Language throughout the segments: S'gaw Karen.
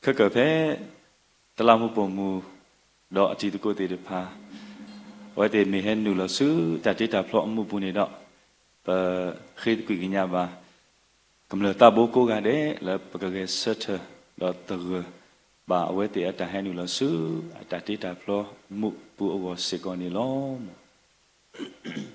ခဲကၢၢ်ဖဲ တလးမူးပိာ်မုၣ် ဒီးအတံၤသကိးသ့ၣ်တဖၣ် အဝဲသ့ၣ်မ့ၢ်ဟဲနုာ်လီၤဆူတၢ်တ့တၢ်ဖျီအမူးပူၤန့ၣ်ဒီး ပဃ့သကွံာ်ကညးဘၣ် ကမျၢၢ်သးဘိကိးဂၤဒဲးလၢပကဂဲၤဆၢထၢၣ် ဒီးသဂၢၢ်ဘၣ်အဝဲသ့ၣ်အတၢ်ဟဲနုာ်လီၤဆူ အတၢ်တ့တၢ်ဖျီမူးပူၤအဂီၢ်စ့ၢ်ကီးန့ၣ်လီၤ.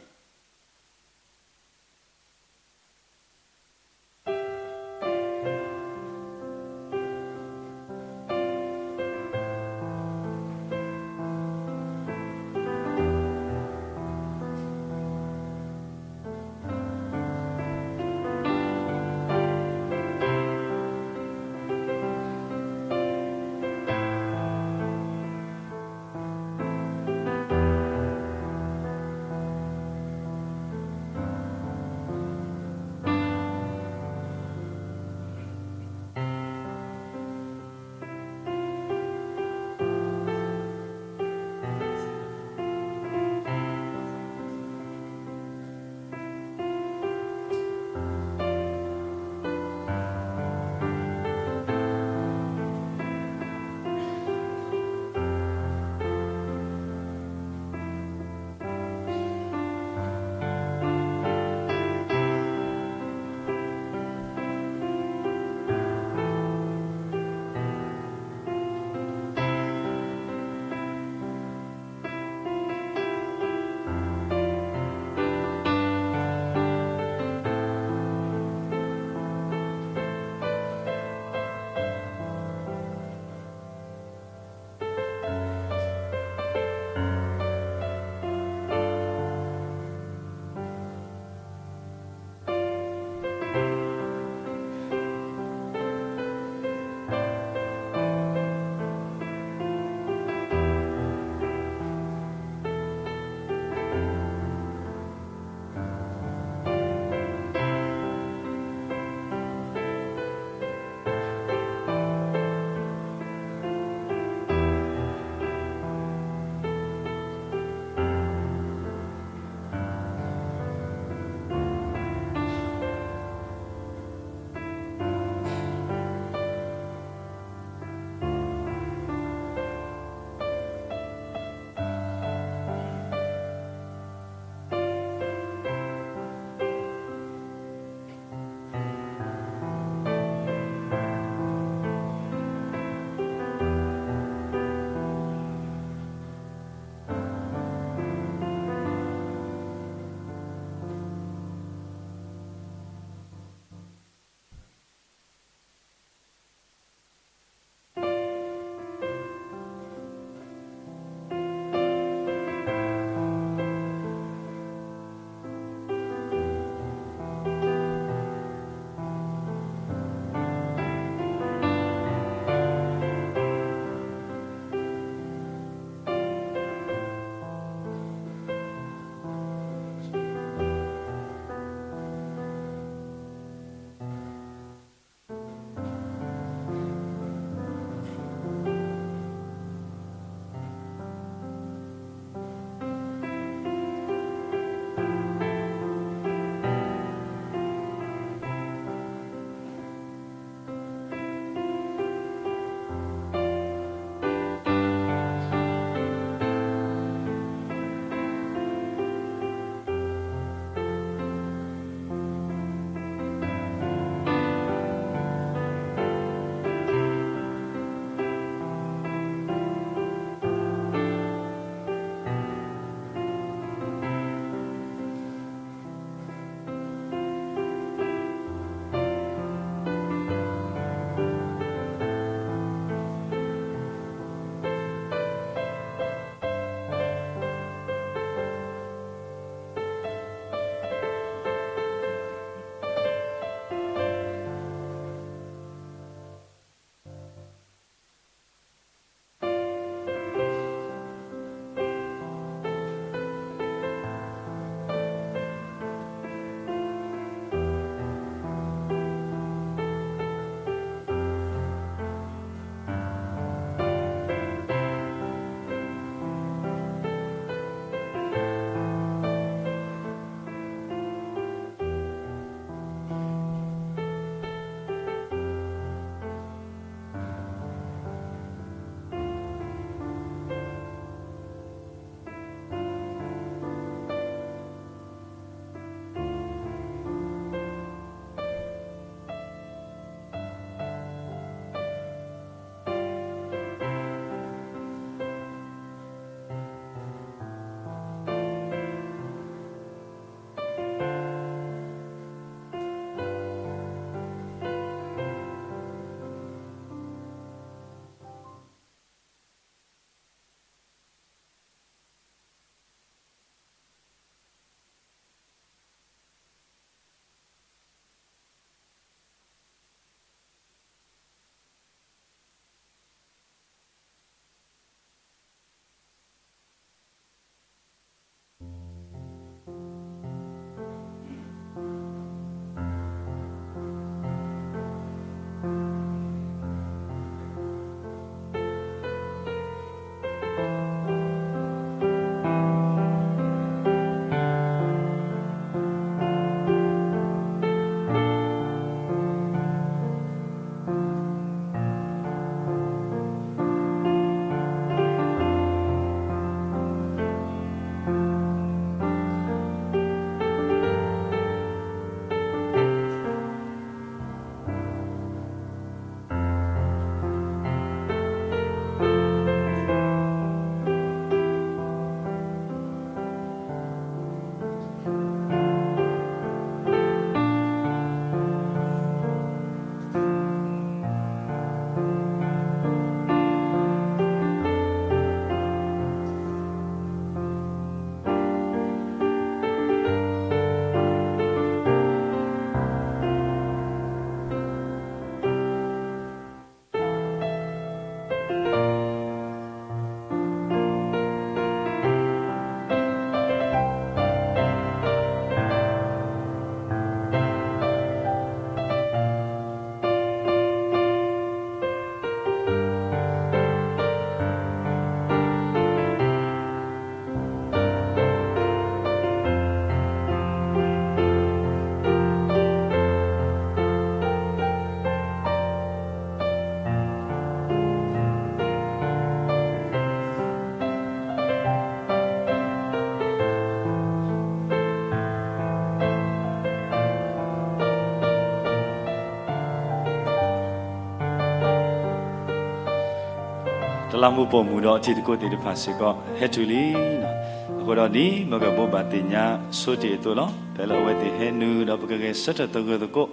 လၢမူပိာ်မုၣ်ဒီးအထံတကိးသ့ၣ်တဖၣ်စ့ၢ်ကီး ဟဲတုၤလံ. အဃိဒီးဒ်မၢ်ကဘိးဘၣ်သ့ၣ်ညါဆိတ့ၢ်အသိးလီၤ. ဖဲလၢအဝဲသ့ၣ်ဟဲနုာ်ဒီးပကဂဲၤဆၢထၢၣ်သဂၢၢ်သကိး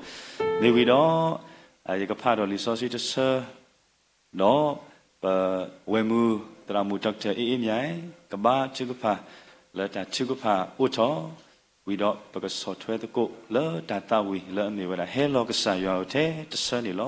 မ့ၢ်ဝံၤဒီး ယကဖးဒီးလံာ်စီဆှံတဆၢ ဒီးပဝဲၢ်မုၢ်သရၣ်မုၣ် Doctor အ့ၣ်အ့ၣ်မၠဲၣ် ကဘါထုကဖၣ်လၢတၢ်ထုကဖၣ်အိၣ်ထီၣ် ဝံၤဒီးပကဆီၣ်ထွဲသကိးလၢတၢ်သးဝံၣ်လၢအမ့ၢ်ဝဲဒၣ် ဟဲလီၤကစၢ်ယွၤဧၢ ထဲတဆၢန့ၣ်လီၤ.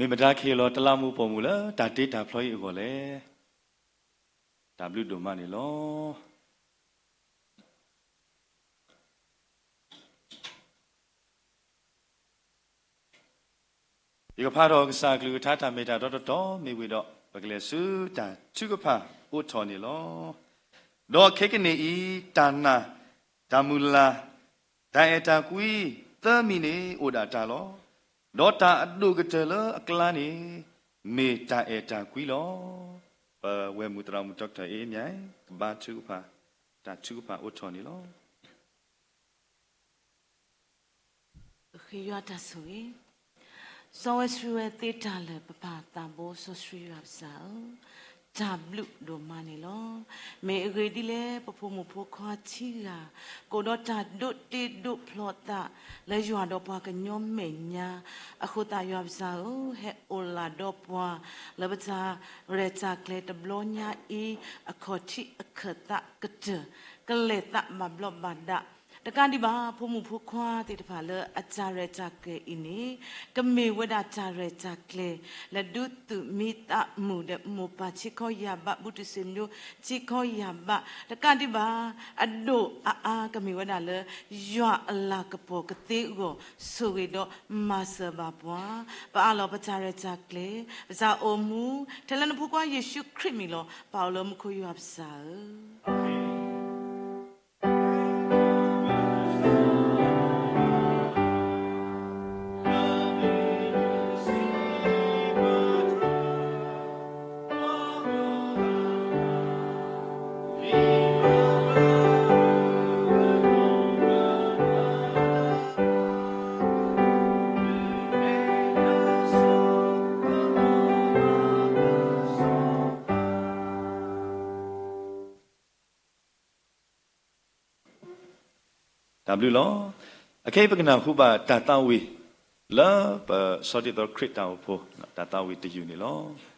မ့ၢ်မတၤကဟ့ၣ်လီၤတလးမူးပိာ်မုၣ်လၢတၢ်တ့တၢ်ဖျီအံၤအဂီၢ်လဲၣ်. တၢ်ဘျုးဒိၣ်မးန့ၣ်လီၤ. ယကဖးထီၣ်ကစၢ်အကလုၢ်ကထါတၢ်မ့ၢ်တၢ်တီတီတီ မ့ၢ်ဝံၤဒီး ပကလဲၤဆူတၢ်ထုကဖၣ်အိးထီၣ်န့ၣ်လီၤ. ဒီးခဲကနံၣ်အံၤ တၢ်နာ်, တၢ်မုၢ်လၢ်, တၢ်အဲၣ်တၢ်ကွံ သၢမံၤန့ၣ်အိၣ်ဒၣ်တၢ်လီၤ. ဒီးတၢ်အဒိၣ်ကတၢၢ်လၢအကျါန့ၣ် မ့ၢ်တၢ်အဲၣ်တၢ်ကွံလီၤ. ပဝဲၢ်မုၣ်သရၣ်မုၣ် Doctor A မၠဲၣ် ကဘါထုကဖၣ် တၢ်ထုကဖၣ်အိးထီၣ်န့ၣ်လီၤ. ဃ့ယွၤတၢ်ဆိၣ်ဂ့ၤ, စီဝဲဆှံဝဲသ့တၢ်လၢာ် ပပၢ်သးဘိစီဆှံယွၤပစၢ်ဧၢ, တၢ်ဘျုးဒိၣ်မးန့ၣ်လီၤ. မ့ၢ်အဂ့ၢ်ဒ်လဲၣ် ပဖိမုၣ်ဖိခွါထံဂၤ ကအိၣ်ဒီးတၢ်ဒိးတ့ဒိးဖျီသး လၢယွၤဒီးပှၤကညီမဲာ်ညါ, အဃိသတးယွၤပစၢ်ဧၢ, ဟဲအိၣ်လၢ်ဒီးပှၤ လၢပတၢ်ရဲၣ်တၢ်ကျဲၤတဘျီညါအံၤ အခီၣ်ထံးအခၢၣ်သးကတၢၢ် ကလဲၤသးဘၣ်ဘျီးဘၣ်ဒါ တကးဒံးဘၣ် ဖိမုၣ်ဖိခွါသ့ၣ်တဖၣ်လၢအတၢ်ရဲၣ်တၢ်ကျဲၤအံၤန့ၣ် ကမ့ၢ်ဝဲဒၣ်တၢ်ရဲၣ်တၢ်ကျဲၤ လၢဒုးသုးမံသးမုာ်ဒီးမိၢ်ပၢ်ဆံးခီယၢ်ဘး ဘူးတုၤဆ့ၣ်နိဆံးခီယၢ်ဘး တကးဒံးဘၣ် အဒိၣ်အအါကမ့ၢ်ဝဲဒၣ်လၢ ယွၤအလၤကပီၤကသ့အဂီၢ် ဆိၣ်ဂ့ၤဒီးမၤစၢၤဘၣ်ပှၤ ပအးလီၤပတၢ်ရဲၣ်တၢ်ကျဲၤ ပတၢ်အိၣ်မူ ထဲလၢနဖိခွါယ့ၣ်ၡူးခရံာ်မံၤလီၤ. ပၢ်အိၣ်လၢမူခိၣ်ယွၤပစၢ်ဧၢ. တၢ်ဘျုးလီၤ. အခဲအံၤပကနၢ်ဟူဘၣ်တၢ်သးဝံၣ် လၢပစီၤတံၢ်သီခရံာ်တၢ်အိၣ်ဖှိၣ် တၢ်သးဝံၣ်တယုၢ်န့ၣ်လီၤ.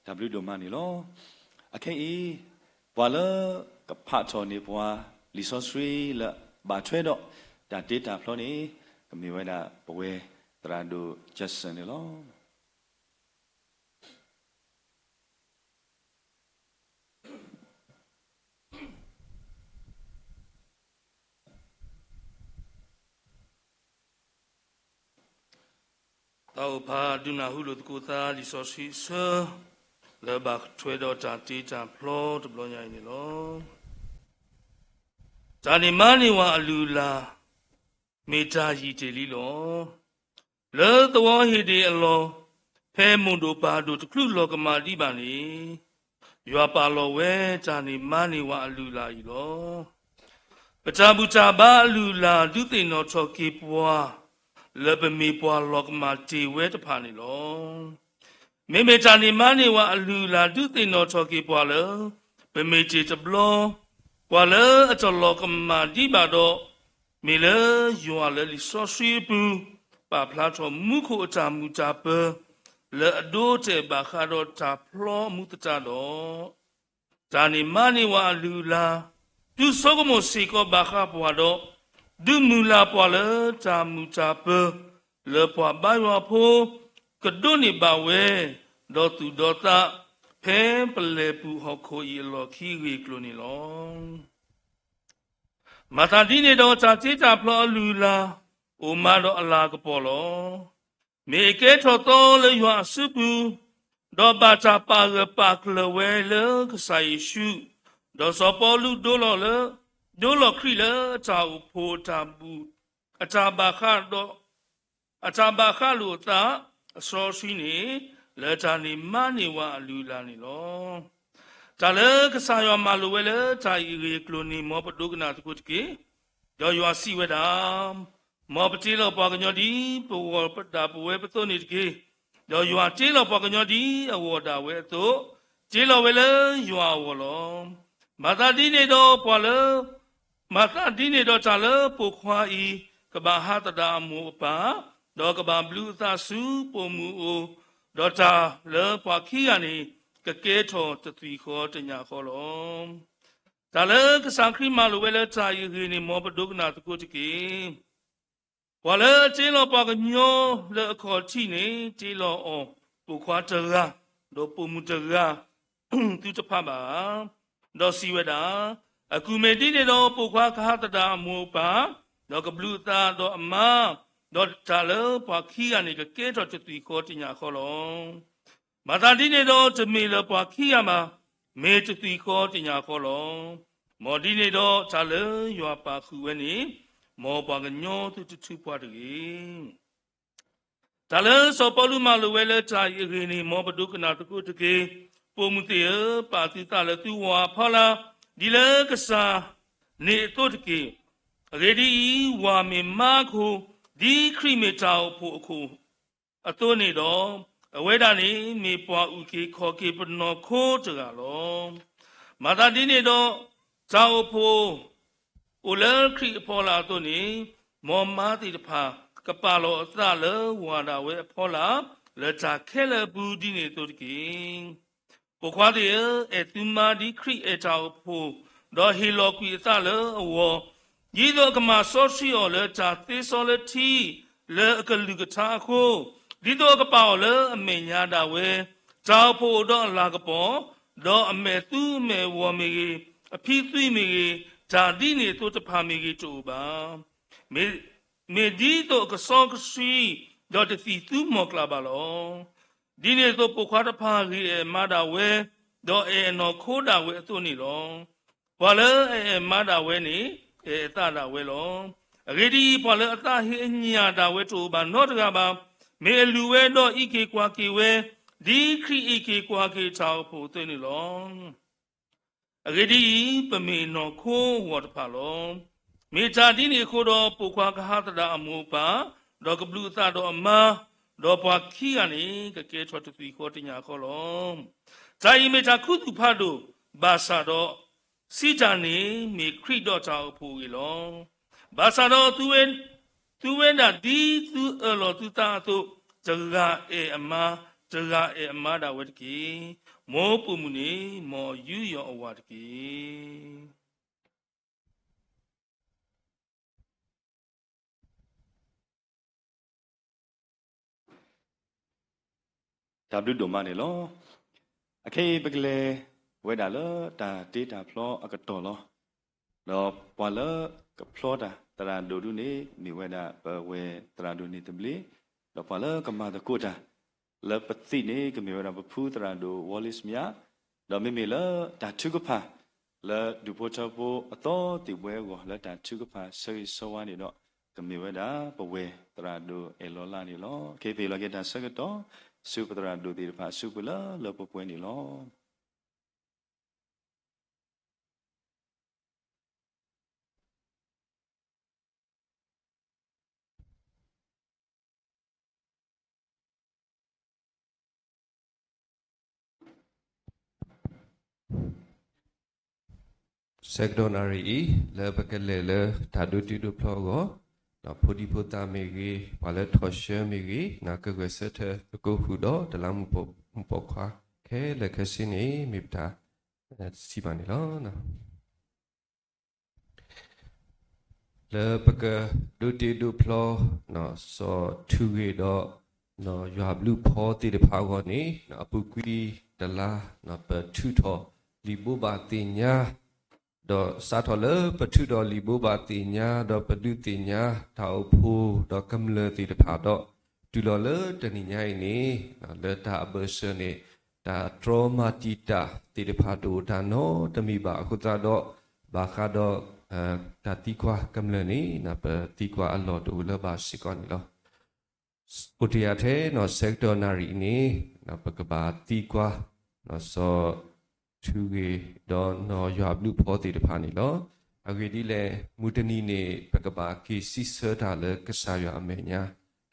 တၢ်ဘျုးဒိၣ်မးန့ၣ်လီၤ. အခဲအံၤ ပှၤလၢကဖးထီၣ်န့ၢ်ပှၤလံာ်စီဆှံလၢဘၣ်ထွဲဒီးတၢ်တ့တၢ်ဖျီန့ၣ် ကမ့ၢ်ဝဲဒၣ်ပဝဲသရၣ်ဒိၣ် Jackson န့ၣ်လီၤ. သးအိၣ်ဖးဒုးနၢ်ဟူလိာ်သကိးသးလံာ်စီဆှံအဆၢ လၢဘၣ်ထွဲဒီးတၢ်တ့တၢ်ဖျီတဘျီညါအံၤန့ၣ်လီၤ. တၢ်န့ၣ်မၤန့ၢ်ဝဲအလုၢ်အလၢ် မ့ၢ်တၢ်ယံာ်တ့ၢ်လံလီၤ. လၢသဝီဟ့ၣ်ဒ့ၣ်အလီၢ် ဖဲမိၢ်ဒိၣ်ပၢ်ဒိၣ်တချုးလီၤကမၣ်ဒံးဘၣ်န့ၣ် ယွၤပာ်လီၤဝဲတၢ်န့ၣ်မၤန့ၢ်ဝဲအလုၢ်အလၢ်အံၤလီၤ. ပတၢ်ဘူၣ်တၢ်ဘါအလုၢ်အလၢ် ဒုးသ့ၣ်နီၣ်ထီၣ်က့ၤပှၤ လၢပမ့ၢ်ပှၤလီၤကမၣ်တ့ၢ်ဝဲတဖၣ်န့ၣ်လီၤ. မ့မ့ၢ်တၢ်န့ၣ်မၤန့ၢ်ဝဲအလုၢ်အလၢ် ဒုးသ့ၣ်နီၣ်ထီၣ်က့ၤပှၤလၢ ပမ့ၢ်တ့ၢ်တဘျီ ပှၤလၢအတလီၤကမၣ်ဒံးဘၣ်ဒီး မ့ၢ်လၢယွၤလၢလံာ်စီဆှံအပူၤ ပာ်ဖျါထီၣ်မူခိၣ်အတၢ်မုာ်တၢ်ပၢၤ လၢအဒိအတဲာ်ဘၣ်ဃးဒီးတၢ်ဖျီမူသတးဒီး တၢ်န့ၣ်မၤန့ၢ်ဝဲအလုၢ်အလၢ် ဒုးဆိကမိၣ်စ့ၢ်ကီးဘၣ်ဃးပှၤဒီး ဒုးမုၢ်လၢ်ပှၤလၢတၢ်မုာ်တၢ်ပၢၤ လၢပှၤဘါယွၤဖိ ကဒိးန့ၢ်ဘၣ်ဝဲ ဒီးသူၣ်ဒီးသး ဖဲပလဲၤပူၤဟီၣ်ခိၣ်အံၤအလီၢ်ခံအဂ့ၢ်အကျိၤန့ၣ်လီၤ. မၤသးဒ်န့ၣ်ဒီးတၢ်တ့တၢ်ဖျီအလုၢ်အလၢ် အိၣ်မးဒီးအလၤကပီၤလီၤ. မ့ၢ်အကဲထီၣ်သီလၢယွၤအစုပူၤ, ဒီးဘၣ်တၢ်ပာ်ဂၢၢ်ပာ်ကျၢၤဝဲလၢကစၢ်ယ့ၣ်ၡူး, ဒီးစီၤပီလူးဒိလီၤလၢ, ဒိလီၤခရံာ်လၢအတၢ်အိၣ်ဖှိၣ်အတၢ်ဘူၣ်, အတၢ်ဘၣ်ဃးဒီး အတၢ်ဘၣ်ဃးလိာ်အသး အစီဆှံန့ၣ်, လၢတၢ်န့ၣ်မၤန့ၢ်ဝဲအလုၢ်အလၢ်န့ၣ်လီၤ. တၢ်လၢကစၢ်ယွၤမၤလိာ်ဝဲလၢတၢ်အံၤအဂ့ၢ်အကျိၤန့ၣ် မ်ပဒိကနၣ်သကိးတက့ၢ်. ဒီးယွၤစံးဝဲဒၣ်, မ်ပတ့လီၤပှၤကညီဒ်ပဂီၢ်ဒၣ်ပဝဲပသိးန့ၣ်တက့ၢ်. ဒီးယွၤတ့လီၤပှၤကညီဒ်အဂီၢ်ဒၣ်ဝဲအသိး, တ့လီၤဝဲလၢယွၤအဂီၢ်လီၤ. မၤသးဒ်န့ၣ်ဒီးပှၤလၢ မၤသးဒ်န့ၣ်ဒီးတၢ်လၢပိာ်ခွါအံၤ ကဘၣ်ဟးသဒၣ်အမိၢ်အပၢ်, ဒီးကဘၣ်ဘျုးအသးဆူပိာ်မုၣ်အအိၣ်, ဒီးတၢ်လၢပှၤခံဂၤန့ၣ် ကကဲထီၣ်တသွံၣ်ဃီတညၣ်ဃီလီၤ. တၢ်လၢကစၢ်ခရံာ်မၤလိာ်ဝဲလၢတၢ်အံၤအဂ့ၢ်န့ၣ် မ်ပဒိကနၣ်သကိးတက့ၢ်. ပှၤလၢအတ့လီၤပှၤကညီလၢအခီၣ်ထံးန့ၣ် တ့လီၤအီၤပိာ်ခွါတဂၤ, ဒီးပိာ်မုၣ်တဂၤ သုတဖးဘၣ်ဧါ. ဒီးစံးဝဲဒၣ်, အကူၣ်မ့ၢ်ဒ်န့ၣ်ဒီး ပိာ်ခွါကဟးသဒၣ်အမိၢ်အပၢ်, ဒီးကဘျုးအသးဒီးအမါ, ဒီးတၢ်လၢပှၤခံဂၤန့ၣ် ကကဲထီၣ်တသွံၣ်ဃီတညၣ်ဃီလီၤ. မၤသးဒ်န့ၣ်ဒီးတမ့ၢ်လၢပှၤခံဂၤဘၣ်, မ့ၢ်တသွံၣ်ဃီတညၣ်ဃီလီၤ. မ်ဒ်န့ၣ်ဒီးတၢ်လၢယွၤပာ်ဃုာ်ဝဲန့ၣ်, မ်ပှၤကညီသုတထုးပှၤတဂ့ၤ. တၢ်လၢစီၤပီလူးမၤလိာ်ဝဲလၢတၢ်အံၤအဂ့ၢ်န့ၣ်, မ်ပဒိကနၣ်သကိးတက့ၢ်. ပိာ်မုၣ်သ့ၣ်ဧၢ, ပာ်သုသးလၢသုဝၤအဖီလာ်, ဒ်လၢကစၢ်န့ၣ်အသိးတက့ၢ်. အဂ့ၢ်ဒ်အံၤ, ဝၤမ့ၢ်မါအခိၣ်, ဒ်ခရံာ်မ့ၢ်တၢ်အိၣ်ဖှိၣ်အခိၣ် အသိးန့ၣ်ဒီး, အဝဲဒၣ်န့ၣ်မ့ၢ်ပှၤအုၣ်က့ၤခီၣ်က့ၤပနီၢ်ခိတဂၤလီၤ. မၤသးဒ်န့ၣ်ဒီး, တၢ်အိၣ်ဖှိၣ်အိၣ်လၢခရံာ်အဖီလာ်အသိးန့ၣ်, မ်မါသ့ၣ်တဖၣ်ကပာ်လီၤအသးလၢဝၤဒၣ်ဝဲအဖီလာ်, လၢတၢ်ခဲလၢာ်အပူၤဒ်န့ၣ်အသိးတက့ၢ်. ပိာ်ခွါသ့ၣ်ဧၢ, အဲၣ်သုမါဒ်ခရံာ်အဲၣ်တၢ်အိၣ်ဖှိၣ်, ဒီးဟ့ၣ်လီၤကွံာ်အသးလၢအဂီၢ်, ဒ်သိးအကမၤစီဆှံအီၤလၢတၢ်သ့စီလၢထံ, လၢအကလုၢ်ကထါအဃိ, ဒ်သိးအကပာ်အီၤလၢအမဲာ်ညါဒၣ်ဝဲ, တၢ်အိၣ်ဖှိၣ်အိၣ်ဒီးအလၤကပီၤ, ဒီးအမဲာ်သူအမဲာ်ဂီၤမ့ၢ်ဂ့ၤ, အဖံသွံမ့ၢ်ဂ့ၤ, တၢ်ဒ်န့ၣ်အသိးတဖၣ်မ့ၢ်ဂ့ၤတအိၣ်ဘၣ်. မ့ၢ်, မ့ၢ်ဒ်သိးအကစီကဆှံ, ဒီးတသံၣ်သူမီၢ်ကျၢ်ဘၣ်လီၤ. ဒ်န့ၣ်အသိးပိာ်ခွါတဖၣ်ဂ့ၤအဲၣ်မါဒၣ်ဝဲ, ဒီးအဲၣ်အနီၢ်ခိဒၣ်ဝဲအသိးန့ၣ်လီၤ. ပှၤလၢအအဲၣ်မါဒၣ်ဝဲန့ၣ်, အဲၣ်အသးဒၣ်ဝဲလီၤ. အဂ့ၢ်ဒ်အံၤ, ပှၤလၢအသးဟ့အညၣ်ဒၣ်ဝဲတအိၣ်ဘၣ်နီတဂၤဘၣ်. မ့ၢ်အလုၢ်ဝဲဒီးအံးက့ၤကွၢ်က့ၤဝဲ, ဒ်ခရံာ်အံးက့ၤကွၢ်က့ၤတၢ်အိၣ်ဖှိၣ်အသိးန့ၣ်လီၤ. အဂ့ၢ်ဒ်အံၤ, ပမ့ၢ်နီၢ်ခိအဂီၢ်တဖၣ်လီၤ. မ့ၢ်တၢ်ဒ်န့ၣ်အဃိဒီး, ပိာ်ခွါကဟးသဒၣ်အမိၢ်အပၢ်, ဒီးကဘျုးအသးဒီးအမါ, ဒီးပှၤခံဂၤန့ၣ် ကကဲထီၣ်တသွံၣ်ဃီတညၣ်ဃီလီၤ. တၢ်အံၤမ့ၢ်တၢ်ခူသူၣ်ဖးဒိၣ်, ဘၣ်ဆၣ်ဒီး, စံးတၢ်န့ၣ်မ့ၢ်ခရံာ်ဒီးတၢ်အိၣ်ဖှိၣ်အဂ့ၢ်လီၤ. ဘၣ်ဆၣ်ဒီး, သုဝဲဒၣ်ဒ်သုအၢၣ်လီၤသုသးအသိး, တဂၤအဲၣ်အမါ, တဂၤအဲၣ်အမါဒၣ်ဝဲတက့ၢ်. မ်ပိာ်မုၣ်န့ၣ်, မ်ယူးယီၣ်အဝၤတက့ၢ်. တၢ်ဘျုးဒိၣ်မးန့ၣ်လီၤ. အခဲအံၤပကလဲၤဝဲဒၣ်လၢတၢ်တ့တၢ်ဖျီအကတီၢ်လီၤ. ဒီးပှၤလၢကဖျီတၢ်သရၣ်ဒိၣ်ဒုန့ၣ် မ့ၢ်ဝဲဒၣ်ပဝဲၢ်သရၣ်ဒိၣ်န့ၣ်သဘျ့, ဒီးပှၤလၢကမၤသကိးတၢ်လၢပသံၣ်န့ၣ် ကမ့ၢ်ဝဲဒၣ်ပဖုသရၣ်ဒိၣ်ဝီလ့စမယါ, ဒီးမ့မ့ၢ်လၢတၢ်ထုကဖၣ် လၢဒူၣ်ဖိထၢဖိအသီသ့ၣ်ဘှဲအဂီၢ် လၢတၢ်ထုကဖၣ်ဆၢဂ့ၤဆၢဝါန့ၣ်ဒီး ကမ့ၢ်ဝဲဒၣ်ပဝဲၢ်သရၣ်ဒိၣ်အဲၣ်လီၤလါန့ၣ်လီၤ. ခဲအံၤပဟ့ၣ်လီၤက့ၤတၢ်ဆၢကတီၢ် ဆူပသရၣ်ဒိၣ်သ့ၣ်တဖၣ်အစုပူၤလၢလၢပှဲၤပှဲၤန့ၣ်လီၤ. ဆၢကတီၢ်နၣ်ရံၣ်အံၤ လၢပကလဲၤလၢတၢ်ဒိးတ့ဒိးဖျီအဂီၢ်, ဒီးဖိဒံဖိသၣ်မ့ၢ်ဂ့ၤ, ပှၤလၢထီၣ်ဆှၢမ့ၢ်ဂ့ၤ, နကဂဲၤဆၢထၢၣ်သကိးဃုာ်ဒီး တလးမူးပိာ်ခွါခဲလၢာ်ခဲဆ့န့ၣ် မ့ၢ်ပတၢ်စံးဘၣ်န့ၣ်လီၤ. လၢပကဒိးတ့ဒိးဖျီ စီၤထုဂ့ၤဒီး ယွၤဘျုးဖီသ့ၣ်တဖၣ်အဂီၢ်န့ၣ် အပူၤကွံာ်တလါ ပထုးထီၣ်လံာ်ဘိးဘၣ်သ့ၣ်ညါ ဒီးစးထီၣ်လၢပထုးထီၣ်လံာ်ဘိးဘၣ်သ့ၣ်ညါ ဒီးပဒုးသ့ၣ်ညါတၢ်အိၣ်ဖှိၣ်ဒီးကမျၢၢ်သ့ၣ်တဖၣ်ဒီး တုၤလီၤလၢတနံၤညါအံၤန့ၣ် လၢတၢ်အဘၢၣ်စၢၤန့ၣ် တၢ်တြီမၤတံာ်တာ်သ့ၣ်တဖၣ်တအိၣ်တၢ်နီတမံၤဘၣ်အဃိသတးဒီး ဘၣ်ဃးဒီး တၢ်သံကွၢ်ကမျၢၢ်န့ၣ် ပသံကွၢ်အလီၢ်တအိၣ်လၢၤဘၣ်စ့ၢ်ကီးန့ၣ်လီၤ. အိၣ်တ့ၢ်ထဲဆၢကတီၢ်နၣ်ရံၣ်အံၤန့ၣ် ပကဘၣ်သံကွၢ် စီၤထုဂ့ၤဒီးနီၢ်ယွၤဘျုးဖီသ့ၣ်တဖၣ်န့ၣ်လီၤ. အဂ့ၢ်ဒ်လဲၣ်, မုၢ်တနံၤန့ၣ် ပကဘၣ်က့ၤစံးဆၢတၢ်လၢကစၢ်ယွၤအမဲာ်ညါ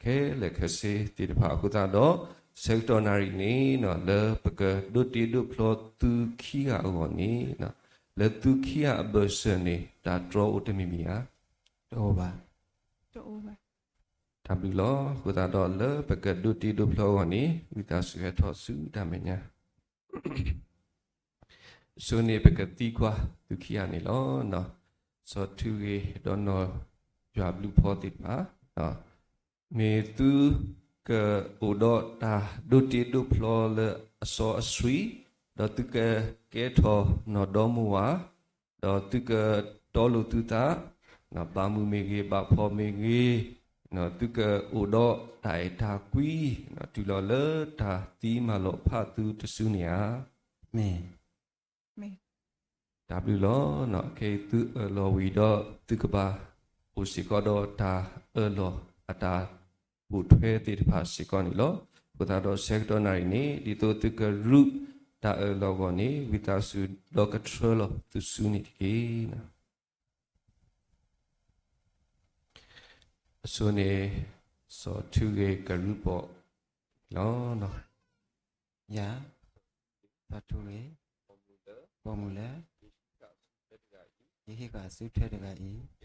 ခဲလၢာ်ခဲဆ့သ့ၣ်တဖၣ်အဃိသတးဒီး ဆၢကတီၢ်နၣ်ရံၣ်န့ၣ် လၢပကဒိးတ့ဒိးဖျီသုခံဂၤအဂီၢ်န့ၣ် လၢသုခံဂၤအဘၢၣ်စၢၤန့ၣ် တၢ်တြီအိၣ်တမံၤမံၤဧါ. တအိၣ်ဘၣ်. တၢ်ဘျုးလီၤ. အဃိသတးဒီးလၢပကဒိးတ့ဒိးဖျီအဂီၢ်န့ၣ် ဝံသးစူၤဟဲထီၣ်ဆူတၢ်မဲာ်ညါ အဆိန့ၣ် ပကသံကွၢ်သုခံဂၤန့ၣ်လီၤ. စီၤထုဂ့ၤဒီးနီၢ်ယွၤဘျုးဖီသ့ၣ်တဖၣ်, မ့ၢ်သုကအိၣ်ဒီးတၢ်ဒိးတ့ဒိးဖျီလၢအစီအဆှံ, ဒီးသုကကဲထီၣ်နီၢ်ဒီမါဝၤ, ဒီးသုကတီလိာ်သုသး, ဘၣ်မုာ်မ့ၢ်ဂ့ၤ, ဘၣ်ဖှီၣ်မ့ၢ်ဂ့ၤ, သုကအိၣ်ဒီးတၢ်အဲၣ်တၢ်ကွံ, တုၤလီၤလၢတၢ်သံမၤလီၤဖးသုတစုန့ၣ်ဧါ. မ့ၢ် မ့ၢ် တၢ်ဘျုးလီၤ. ခဲအံၤသုအၢၣ်လီၤဝံၤဒီး သုကဘၣ်အိၣ်စ့ၢ်ကီးဒီးတၢ်အၢၣ်လီၤအတၢ်ပိာ်ထွဲသ့ၣ်တဖၣ်စ့ၢ်ကီးန့ၣ်လီၤ. အဃိသတးဒီးဆၢကတီၢ်နၣ်ရံၣ်န့ၣ် ဒ်သိးသုကရူးတၢ်အၢၣ်လီၤအဂီၢ်န့ၣ် ဝံသးစူၤဒီးကထြၢလီၤသုစုန့ၣ်တက့ၢ်. အဆိန့ၣ် စီၤထူဂ့ၤကရူးပိာ်လီၤ. ယၤ စီၤထူဂ့ၤ ပိာ်မုၣ်လၢ ယဟံးဃာ်အစုထွဲတဂၤအံၤ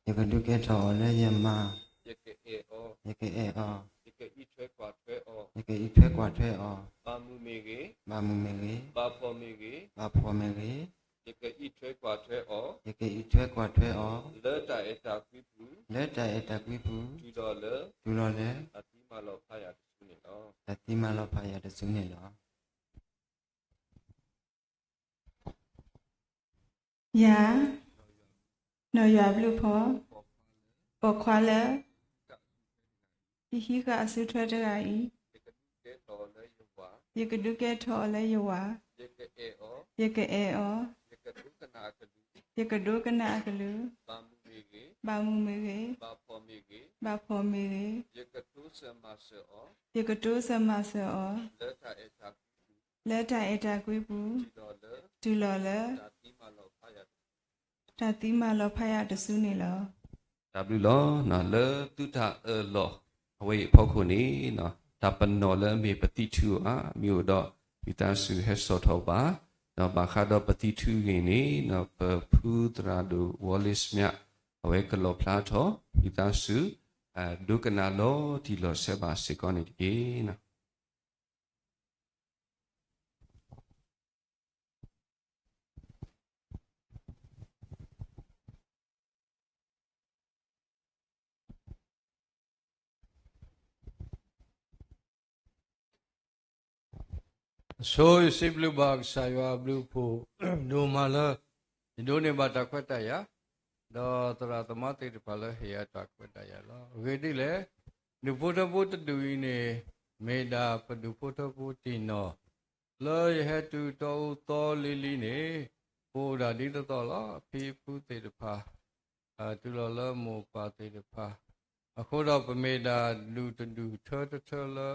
ယကဒုးကဲထီၣ်အီၤလၢယမါ, ယကအဲၣ်အီၤ, ယကအံးထွဲကွၢ်ထွဲအီၤ, ဘၣ်မုာ်မ့ၢ်ဂ့ၤ, ဘၣ်ဖှီၣ်မ့ၢ်ဂ့ၤ, ယကအံးထွဲကွၢ်ထွဲအီၤ, ယကအဲၣ်ထွဲကွၢ်ထွဲအီၤ, လၢတၢ်အဲၣ်တၢ်ကွံပူၤ, လၢတၢ်အဲၣ်တၢ်ကွံပူၤ, တုၤလီၤလၢ တုၤလီၤလၢ တၢ်သံမၤလီၤဖးယၤတစုန့ၣ်လီၤ. တၢ်သံမၤလီၤဖးယၤတစုန့ၣ်လီၤ. ယၤ နီၢ်ယွၤဘျုးဖီ ပိာ်ခွါလၢ ယဟံးဃာ်အစုထွဲတဂၤအံၤ ယကဒုးကဲထီၣ်အီၤလၢယဝၤ, ယကအဲၣ်အီၤ, ယကဒိကနၣ်အက ယကဒိကနၣ်အကလုၢ်, ဘၣ်မုာ်မ့ၢ်ဂ့ၤ, ဘၣ်ဖှီၣ်မ့ၢ်ဂ့ၤ, ယကတိစၢၤမၤစၢၤအီၤ, ယကတိစၢၤမၤစၢၤအီၤ, လၢတၢ်အဲၣ်တၢ်ကွံပူၤ, တုၤလီၤလၢ တၢ်သံမၤလီၤဖးယၤတစုန့ၣ်လီၤ. တၢ်ဘျုးလီၤ. လၢသုတၢ်အၢၣ်လီၤအဝဲအံၤအဖီခိၣ်န့ၣ် တၢ်ပနီၣ်လၢအမ့ၢ်ပသံၣ်ထူဧါ မ့ၢ်အိၣ်ဒီး ဝံသးစူၤဟဲစိာ်ထီၣ်ဘၣ်, ဒီးဘၣ်ဃးဒီးပသံၣ်ထူအဂ့ၢ်န့ၣ် ပဖုသရၣ်ဒိၣ် ဝီလ့စမၠး အဝဲကလီၣ်ဖျါထီၣ် ဝံသးစူၤ ဒိကနၣ်လီၤတံၢ်လီၤဆဲးဘၣ်စ့ၢ်ကီးန့ၣ်တက့ၢ်. အဆိယစံးဘျုးဘၣ်ကစၢ်ယွၤအဘျုးအဖှိၣ်ဒိၣ်မးလၢ ယဒိးန့ၢ်ဘၣ်တၢ်ခွဲးတၢ်ယာ်, ဒီးသရၣ်သမါသ့ၣ်တဖၣ်လၢဟ့ၣ်ယၤတၢ်ခွဲးတၢ်ယာ်လီၤ. အဂ့ၢ်ဒ်လဲၣ်, ဒူၣ်ဖိထၢဖိတဒူၣ်အံၤန့ၣ် မ့ၢ်ဒၣ်ပဒူၣ်ဖိထၢဖိတံၢ်နီၢ် လၢယဟဲတုၤတီအူသီလံၤလံၤန့ၣ် ပအိၣ်ဒၣ်ဒ်သိးသိးလီၤ. အဖံအဖုသ့ၣ်တဖၣ် တုၤလီၤလၢမိၢ်ပၢ်သ့ၣ်တဖၣ်, အဃိဒီးပမ့ၢ်ဒၣ်ဒူၣ်တဒူၣ်ထၢတထၢလၢ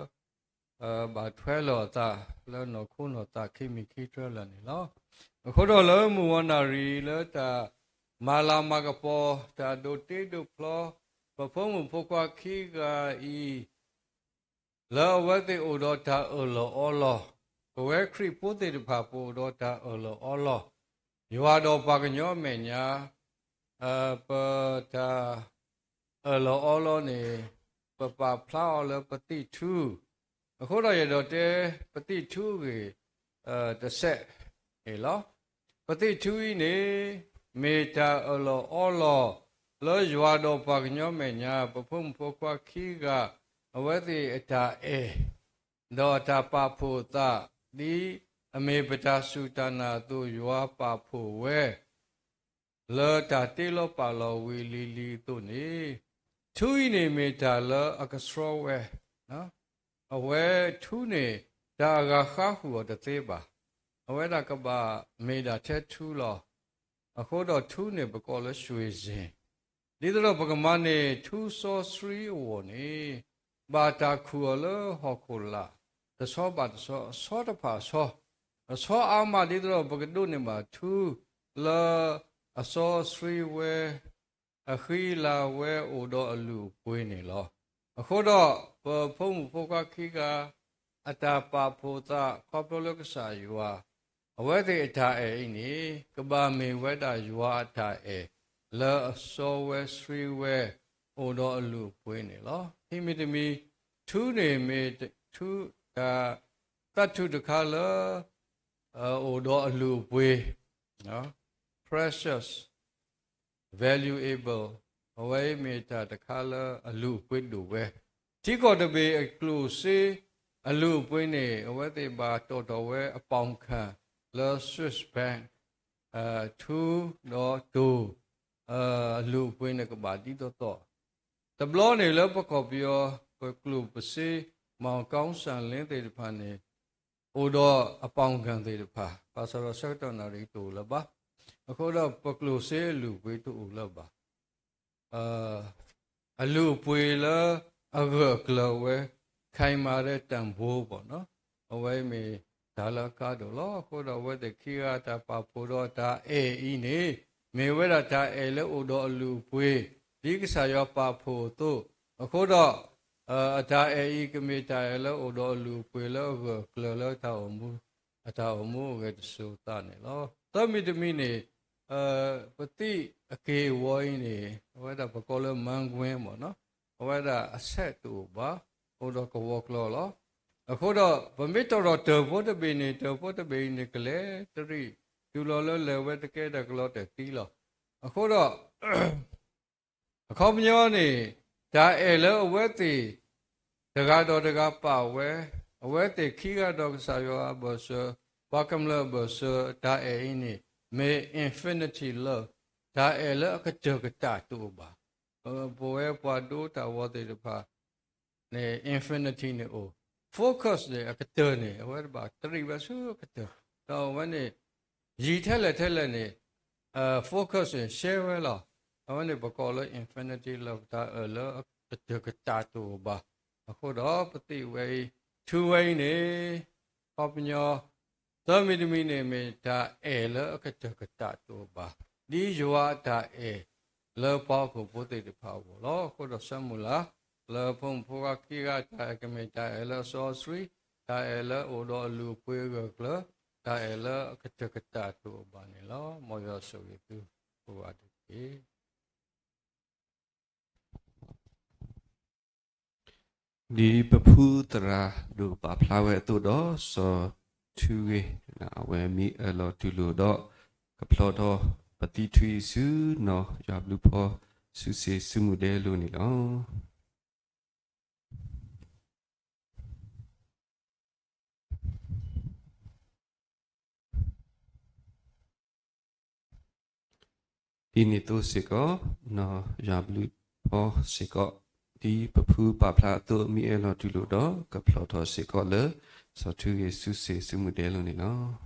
ဘၣ်ထွဲလီၤအသးလၢနီၢ်ခိနီၢ်သးခံမံၤခံတၢလၢာ်န့ၣ်လီၤ. အဃိဒီးလၢမုၢ်ဝါနၣ်ရံၣ်လၢတၢ်မၤလၤမၤကပီၤ တၢ်ဒိးတ့ဒိးဖျီ ပဖိမုၣ်ဖိခွါခံဂၤအံၤ လၢအဝဲသ့ၣ်အိၣ်ဒီးတၢ်အၢၣ်လီၤအီလီၤ, ပဝဲခရံာ်ဖိသ့ၣ်တဖၣ်ပအိၣ်ဒီးတၢ်အၢၣ်လီၤအီလီၤ, ယွၤဒီးပှၤကညီအမဲာ်ညါ ပတၢ်အၢၣ်လီၤအီလီၤန့ၣ် ပပာ်ဖျါအီၤလၢပသံၣ်ထူ, အဃိဒီးယအဲၣ်ဒိးတဲ ပသံၣ်ထူအဂ့ၢ် တစဲးန့ၣ်လီၤ. ပသံၣ်ထူအံၤန့ၣ် မ့ၢ်တၢ်အၢၣ်လီၤအီလီၤ လၢယွၤဒီးပှၤကညီမဲာ်ညါ ပဖိမုၣ်ဖိခွါခံဂၤ အဝဲသ့ၣ်အတၢ်အဲၣ် ဒီးအတၢ်ပာ်ဖှိၣ်အသး ဒ်အမ့ၢ်ပတၢ်စူၢ်တၢ်နာ်အသိး ယွၤပာ်ဖှိၣ်ဝဲ လၢတၢ်တ့လီၤပာ်လီၤဝံၤလံၤလံၤအသိးန့ၣ်, ထူအံၤန့ၣ်မ့ၢ်တၢ်လၢအကဆှီဝဲ, အဝဲထူန့ၣ် တၢ်အဂၤဃါဃုာ်အီၤတသ့ဘၣ်. အဝဲဒၣ်ကဘၣ်မ့ၢ်ဒၣ်ထဲထူလီၤ. အဃိဒီးထူန့ၣ်ပကိးလၢ ရွှေစင် ဒ်သိးဒီးပကမၤန့ၢ်ထူစီဆှံအဂီၢ်န့ၣ်, ဘၣ်တၢ်ခူၣ်အီၤလၢဟီၣ်ခိၣ်လာ် တဆီဘၣ်တဆီ, အဆီတဖၣ်အဆီ, အဆီအါမးဒ်သိးဒီးပကဒိးန့ၢ်ဘၣ်ထူလၢအစီဆှံဝဲ အဃံလၤဝဲအိၣ်ဒီးအလုၢ်အပှ့ၤန့ၣ်လီၤ. အဃိဒီး ပဖိမုၣ်ဖိခွါခံဂၤ အတၢ်ပာ်ဖှိၣ်သးခီဖျိလၢကစၢ်ယွၤ အဝဲသ့ၣ်အတၢ်အဲၣ်အံၤန့ၣ် ကဘၣ်မ့ၢ်ဝဲဒၣ်ယွၤအတၢ်အဲၣ် လၢအစီဝဲဆှံဝဲ အိၣ်ဒီးအလုၢ်အပှ့ၤန့ၣ်လီၤ. ဟံးမ့ၢ်တမံၤ ထူန့ၣ်မ့ၢ်ထူ တၢ် သတ္တုတခါလၢ အိၣ်ဒီးအလုၢ်အပှ့ၤ precious, valuable, အဝဲအံၤမ့ၢ်တၢ်တခါလၢအလုၢ်အပှ့ၤဒိၣ်ဝဲ, ထံကီၢ်တဘ့ၣ်အကျိၣ်စ့အလုၢ်အပှ့ၤန့ၣ် အဝဲသ့ၣ်ဘၣ်တီၣ်ထီၣ်ဝဲအပီၣ်ခၣ်လၢ Swiss franc, ထူဒီးတိၢ် အလုၢ်အပှ့ၤန့ၣ်ကဘၣ်ဒ်သိးသိး, တဘျီန့ၣ်လၢပကီၢ်ပယီၤ ပကျိၣ်ပစ့ မီၢ်ကီၢ်စၣ်လ့သ့ၣ်တဖၣ်န့ၣ် အိၣ်ဒီးအပှၤကလုာ်သ့ၣ်တဖၣ်, ဘၣ်ဆၣ်ဒီးဆၢကတီၢ်နၣ်ရံၣ်တအိၣ်လၢၤဘၣ်. အဃိဒီးပကျိၣ်စ့အလုၢ်အပှ့ၤတအိၣ်လၢၤဘၣ်. အလုၢ်အပှ့ၤလၢအဂၢၢ်အကျၢၤဝဲ ခဲမးဒဲတၢ်ဘိဘၣ်နီၤ, အဝဲမ့ၢ်တၢ်လၢအကါဒိၣ်လီၤ. အဃိဒီးအဝဲသ့ၣ်ခံဂၤတၢ်ပာ်ဖှိၣ်ဒီးအတၢ်အဲၣ်အံၤန့ၣ် မ့ၢ်ဝဲဒၣ်တၢ်အဲၣ်လၢအိၣ်ဒီးအလုၢ်အပှ့ၤ ဒ်ကစၢ်ယွၤပာ်ဖှိၣ်အသိး, အဃိဒီး အတၢ်အဲၣ်အံၤ ကမ့ၢ်တၢ်အဲၣ်လၢအိၣ်ဒီးအလုၢ်အပှ့ၤလၢအဂၢၢ်အကျၢၤလၢတၢ်အိၣ်မူ, အတၢ်အိၣ်မူအဂဲၤတစိၤသးန့ၣ်လီၤ. သၢမံၤတမံၤန့ၣ်, ပသံၣ်အက့ၢ်အဂီၤအံၤန့ၣ် အဝဲဒၣ်ပကိးလၢ မၢကွဲမၢနီၤ, အဝဲဒၣ်အဆဲးတအိၣ်ဘၣ်, အိၣ်ဒီးကဝီၤကျီၤလီၤ. အဃိဒီး ပမ့ၢ်တီၣ်ထီၣ်တၢၢ်ဖိတဘ့ၣ်န့ၣ် တၢၢ်ဖိတဘ့ၣ်အံၤန့ၣ် ကလဲၤတရံး တုၤလီၤလၢလဲၤဝဲတကဲတၢ်ကလီတၢ်သံလီၤ. အဃိဒီး အခီပညီန့ၣ် တၢ်အဲၣ်လၢအဝဲသ့ၣ် တဂၤဒီးတဂၤပာ်ဝဲ, အဝဲသ့ၣ်ခံဂၤဒီးကစၢ်ယွၤအဘၢၣ်စၢၤ, ပှၤကမျၢၢ်အဘၢၣ်စၢၤ, တၢ်အဲၣ်အံၤန့ၣ် မ့ၢ် infinity love, တၢ်အဲၣ်လၢအကတၢၢ်ကတၢၢ်တအိၣ်ဘၣ်. ပဝဲပှၤဒိတၢ်ဂီၤသ့ၣ်တဖၣ် န့ၣ် infinity န့ၣ်အိၣ်, focus န့ၣ် အကတၢၢ်န့ၣ် အဝဲတဘၣ်တရံးဝဲဆူအကတၢၢ်, ဒီးအဝဲန့ၣ် ယံာ်ထဲလဲၣ်ထဲလဲၣ်န့ၣ် focus န့ၣ် ရှဲဝဲလီၤ. အဝဲန့ၣ်ပကိးလၢ infinity love တၢ်အဲၣ်လၢအကတၢၢ်ကတၢၢ်တအိၣ်ဘၣ်. အဃိဒီးပသံၣ်ဝဲအံၤ ထူဝဲအံၤန့ၣ် အခီပညီ သၢမံၤတမံၤန့ၣ် မ့ၢ်တၢ်အဲၣ်လၢအကတၢၢ်ကတၢၢ်တအိၣ်ဘၣ်, ဒ်ယွၤအတၢ်အဲၣ်လၢပှၤဟီၣ်ခိၣ်ဖိသ့ၣ်တဖၣ်အဂီၢ်လီၤ. အဃိဒီးဆၢမုၢ်လၢ် လၢဖိမုၣ်ဖိခွါခံဂၤ တၢ်အဲၣ်ကမ့ၢ်တၢ်အဲၣ်လၢအစီအဆှံ, တၢ်အဲၣ်လၢအိၣ်ဒီးအလုၢ်အပှ့ၤအဂၢၢ်အကျၢၤ, တၢ်အဲၣ်လၢအကတၢၢ်ကတၢၢ်တအိၣ်ဘၣ်န့ၣ်လီၤ. မ်ယွၤဆိၣ်ဂ့ၤသုကိးဂၤတက့ၢ်. ဒ်ပဖုသရၣ်ဒိၣ်ပာ်ဖျါဝဲအသိးဒီး စီၤထူဂ့ၤ အဝဲမ့ၢ်အၢၣ်လီၤတူၢ်လိာ်ဒီး ကဖျီထီၣ်ပသံၣ်ထူအံၤဆူနီၢ်ယွၤဘျုးဖီ စုစ့ၣ်စုမုၢ်ဒဲအလိၤန့ၣ်လီၤ. ဒ်န့ၣ်အသိးစ့ၢ်ကီး နီၢ်ယွၤဘျုးဖီစ့ၢ်ကီး ဒ်ပဖုပာ်ဖျါအသိး မ့ၢ်အၢၣ်လီၤတူၢ်လိာ်ဒီး ကဖျီထီၣ်စ့ၢ်ကီးလၢ စီၤထူဂ့ၤ စုစ့ၣ်စုမုၢ်ဒဲအလိၤန့ၣ်လီၤ.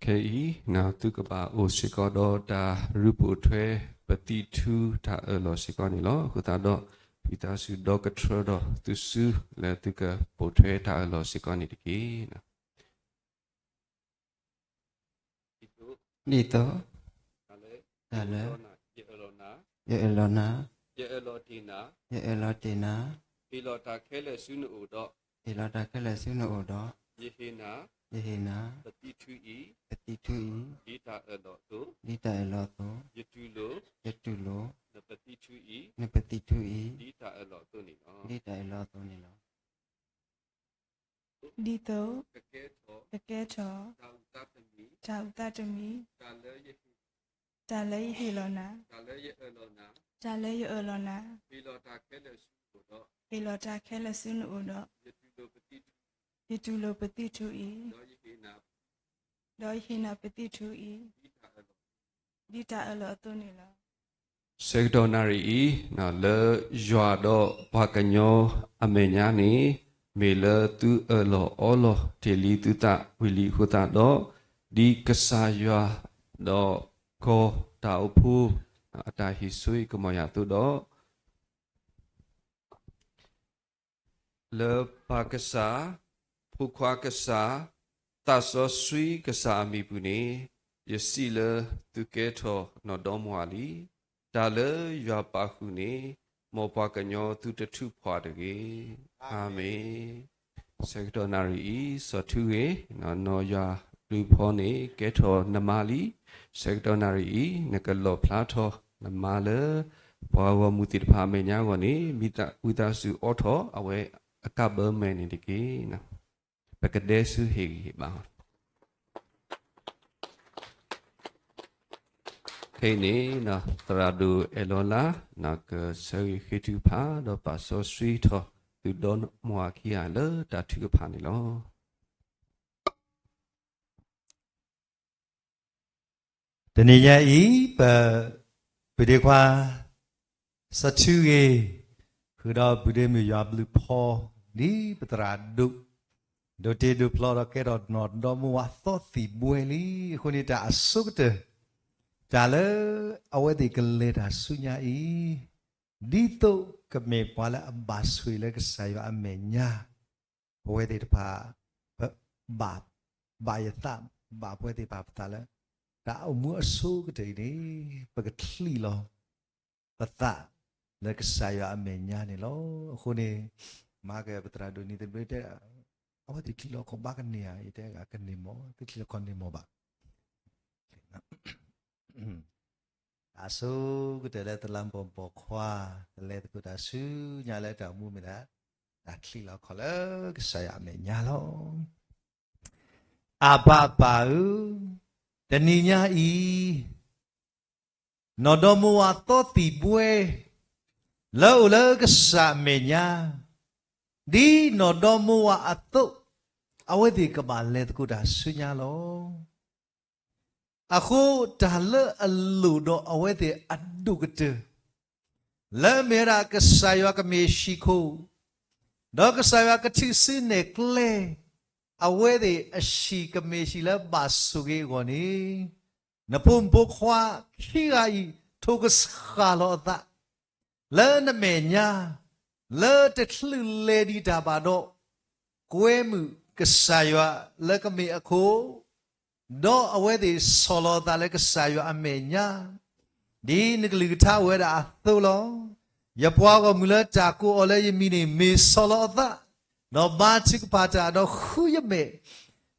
ခဲအံၤ သုကဘၣ်အိၣ်စ့ၢ်ကီးဒီးတၢ်ရုၢ်ပိာ်ထွဲ ပသံၣ်ထူတၢ်အၢၣ်လီၤစ့ၢ်ကီးန့ၣ်လီၤ. အဃိသတးဒီး ဝံသးစူၤဒီကထြၢဒီးသုစု လၢသုကပိာ်ထွဲတၢ်အၢၣ်လီၤစ့ၢ်ကီးန့ၣ်တက့ၢ်. ဒ်သိး တၢ်လၢ ယအၢၣ်လီၤနၤ, ယအၢၣ်လီၤတ့ၢ်နၤ, ဟ့ၣ်လီၤတၢ်ခဲလၢာ်ဆူနအိၣ်ဒီး, ဟ့ၣ်လီၤတၢ်ခဲလၢာ်ဆူနအိၣ်ဒီး, ယဟ့ၣ်နၤ, ယဟ့ၣ်နၤ, ပသံၣ်ထူအံၤ, ပသံၣ်ထူအံၤ, ဒ်တၢ်အၢၣ်လီၤအသိး, ဒ်တၢ်အၢၣ်လီၤအသိး, ယတူၢ်လိာ်, ယတူၢ်လိာ်, နပသံၣ်ထူအံၤ, နပသံၣ်ထူအံၤ, ဒ်တၢ်အၢၣ်လီၤအသိးန့ၣ်လီၤ. ဒ်သိး ကကဲထီၣ် တၢ်အုၣ်သးတမံၤ တၢ်အုၣ်သးတမံၤ တၢ်လၢယဟ့ၣ် တၢ်လၢယဟ့ၣ်လီၤနၤ တၢ်လၢယအၢၣ်လီၤနၤ တၢ်လၢယအၢၣ်လီၤနၤ ဟ့ၣ်လီၤတၢ်ခဲလၢာ်ဆူနအိၣ်ဒီး ဟ့ၣ်လီၤတၢ်ခဲလၢာ်ဆူနအိၣ်ဒီး ယတူၢ်လိာ်ပသံၣ်ထူ ယတူၢ်လိာ်ပသံၣ်ထူအံၤ ဒီးယဟ့ၣ်နၤ ဒီးယဟ့ၣ်နၤပသံၣ်ထူအံၤ ဒ်တၢ်အၢၣ်လီၤ ဒ်တၢ်အၢၣ်လီၤအသိးန့ၣ်လီၤ. ဆၢကတီၢ်နၣ်ရံၣ်အံၤ လၢယွၤဒီးပှၤကညီအမဲာ်ညါန့ၣ် မ့ၢ်လၢသုအၢၣ်လီၤအီလီၤတ့ၢ်လံသုသးဝံၤလံအဃိသတးဒီး ဒ်ကစၢ်ယွၤဒီးကီၢ်တၢ်အိၣ်ဖှိၣ်အတၢ်ဟ့ၣ်ဆိၣ်ဂ့ၤကမီၤယၤအသိးဒီး လၢပၢ်ကစၢ်, ဖိခွါကစၢ်, သးစီဆှံကစၢ်အမံၤပူၤန့ၣ် ယစံးလၢသုကဲထီၣ်နီၢ်ဒီမါဝၤလံ. တၢ်လၢယွၤပာ်ဃုာ်န့ၣ် မ်ပှၤကညီသုတထုးဖှီၣ်တဂ့ၤ. အၤမ့ၣ်. ဆၢကတီၢ်နၣ်ရံၣ်အံၤ စီၤထူဂ့ၤ, နီၢ်ယွၤဘျုးဖီန့ၣ် ကဲထီၣ်နမါလံ. ဆၢကတီၢ်နၣ်ရံၣ်အံၤ နကလီၣ်ဖျါထီၣ်နမါလၢ ပှၤဂီၢ်မုၢ်သ့ၣ်တဖၣ်အမဲာ်ညါအဂီၢ်န့ၣ် ဝံသးစူၤအိးထီၣ်အဝဲအကးဘၢမဲာ်န့ၣ်တက့ၢ်. ပကဒဲဆူဟ့ၣ်ဂံၢ်ဟ့ၣ်ဘါ ခဲအံၤန့ၣ် သရၣ်ဒိၣ်အဲၣ်လီၤလါ ကဆၢဂ့ၤဃ့ထုကဖၣ် ဒီးပာ်စီဆှံထီၣ် သုဒီမါဝၤခံဂၤလၢတၢ်ထုကဖၣ်န့ၣ်လီၤ. တနံၤညါအံၤ ပပုၢ်ဒ့ခွါ စီၤထူဂ့ၤ ဃုာ်ဒီးပုၢ်ဒ့မုၣ်ယွၤဘျုးဖီ ဒ်ပသရၣ်ဒိၣ် ဒိးတ့ဒိးဖျီဒီးကဲထီၣ်နီၢ်ဒီမါဝၤသီသံၣ်ဘှဲလံ. အဃိန့ၣ်တၢ်အဆိကတၢၢ် တၢ်လၢအဝဲသ့ၣ်ကလဲၤတၢ်ဆူညါအံၤ ဒ်သိးကမ့ၢ်ပှၤလၢအဘၣ်ဆိၣ်ဂ့ၤလၢကစၢ်ယွၤအမဲာ်ညါ ပဝဲသ့ၣ်တဖၣ် ပဘၣ် ဘၣ်ယသး ဘၣ်ပဝဲသ့ၣ်တဖၣ်ပသးလၢ တၢ်အိၣ်မူအဆိကတၢၢ်အံၤန့ၣ် ပကချံးလီၤပသးလၢကစၢ်ယွၤအမဲာ်ညါန့ၣ်လီၤ. အဃိန့ၣ် မၤကပသရၣ်ဒိၣ်နံၤသဘျ့တဲ အဝဲသ့ၣ်ချံးလီၤခီၣ်ဘၣ်ကန့ၢ်ဧါ ယတဲကန့ၢ်မ့ၢ် သုချံးလီၤခီၣ်န့ၢ်မ့ၢ်ဘၣ် တၢ်ဆိကတၢၢ်လၢသလးမူပိာ်ခွါ ကလဲၤသကိးတၢ်ဆူညါလၢတၢ်အိၣ်မူမ့ၢ်ဒၣ် တၢ်ချံးလီၤခီၣ်လၢကစၢ်ယွၤအမဲာ်ညါလီၤ. အဘၣ်ပၢ်ဧၢ, တနံၤညါအံၤ နီၢ်ဒီမါဝၤသီသံၣ်ဘှဲ လၢအအိၣ်လၢကစၢ်အမဲာ်ညါ ဒ်နီၢ်ဒီမါဝၤအသိး အဝဲသ့ၣ်ကဘၣ်လဲၤသကိးတၢ်ဆူညါလီၤ. အဃိတၢ်လၢအလိၣ်ဒီးအဝဲသ့ၣ်အဒိၣ်ကတၢၢ် လၢအမ့ၢ်ဝဲဒၣ်ကစၢ်ယွၤကမ့ၢ်ဟံၣ်ခိၣ် ဒီးကစၢ်ယွၤကထုးစုနဲၣ်ကျဲ အဝဲသ့ၣ်အဟံၣ်ကမ့ၢ်ဟံၣ်လၢဘၣ်ဆိၣ်ဂ့ၤအဂီၢ်န့ၣ် နဖိမုၣ်ဖိခွါခံဂၤအံၤ ထိၣ်ကဆှၣ်လီၤအသး လၢနမဲာ်ညါ လၢတချုးလဲၤဒံးတၢ်ဘၣ်ဒီး ကွဲမုာ်ကစၢ်ယွၤလၢကမ့ၢ်အခိၣ် ဒီးအဝဲသ့ၣ်ဆီၣ်လီၤအသးလၢကစၢ်ယွၤအမဲာ်ညါ ဒ်နကလုၢ်ကထါအိၣ်ဝဲဒၣ်အသိးလီၤ. ယပှၤဂီၢ်မုၢ်လၢတၢ်ကိးအီၤလၢယမံၤန့ၣ် မ့ၢ်ဆီၣ်လီၤအသး, ဒီးဘါထုကဖၣ်တၢ်, ဒီးဃုယမဲာ်,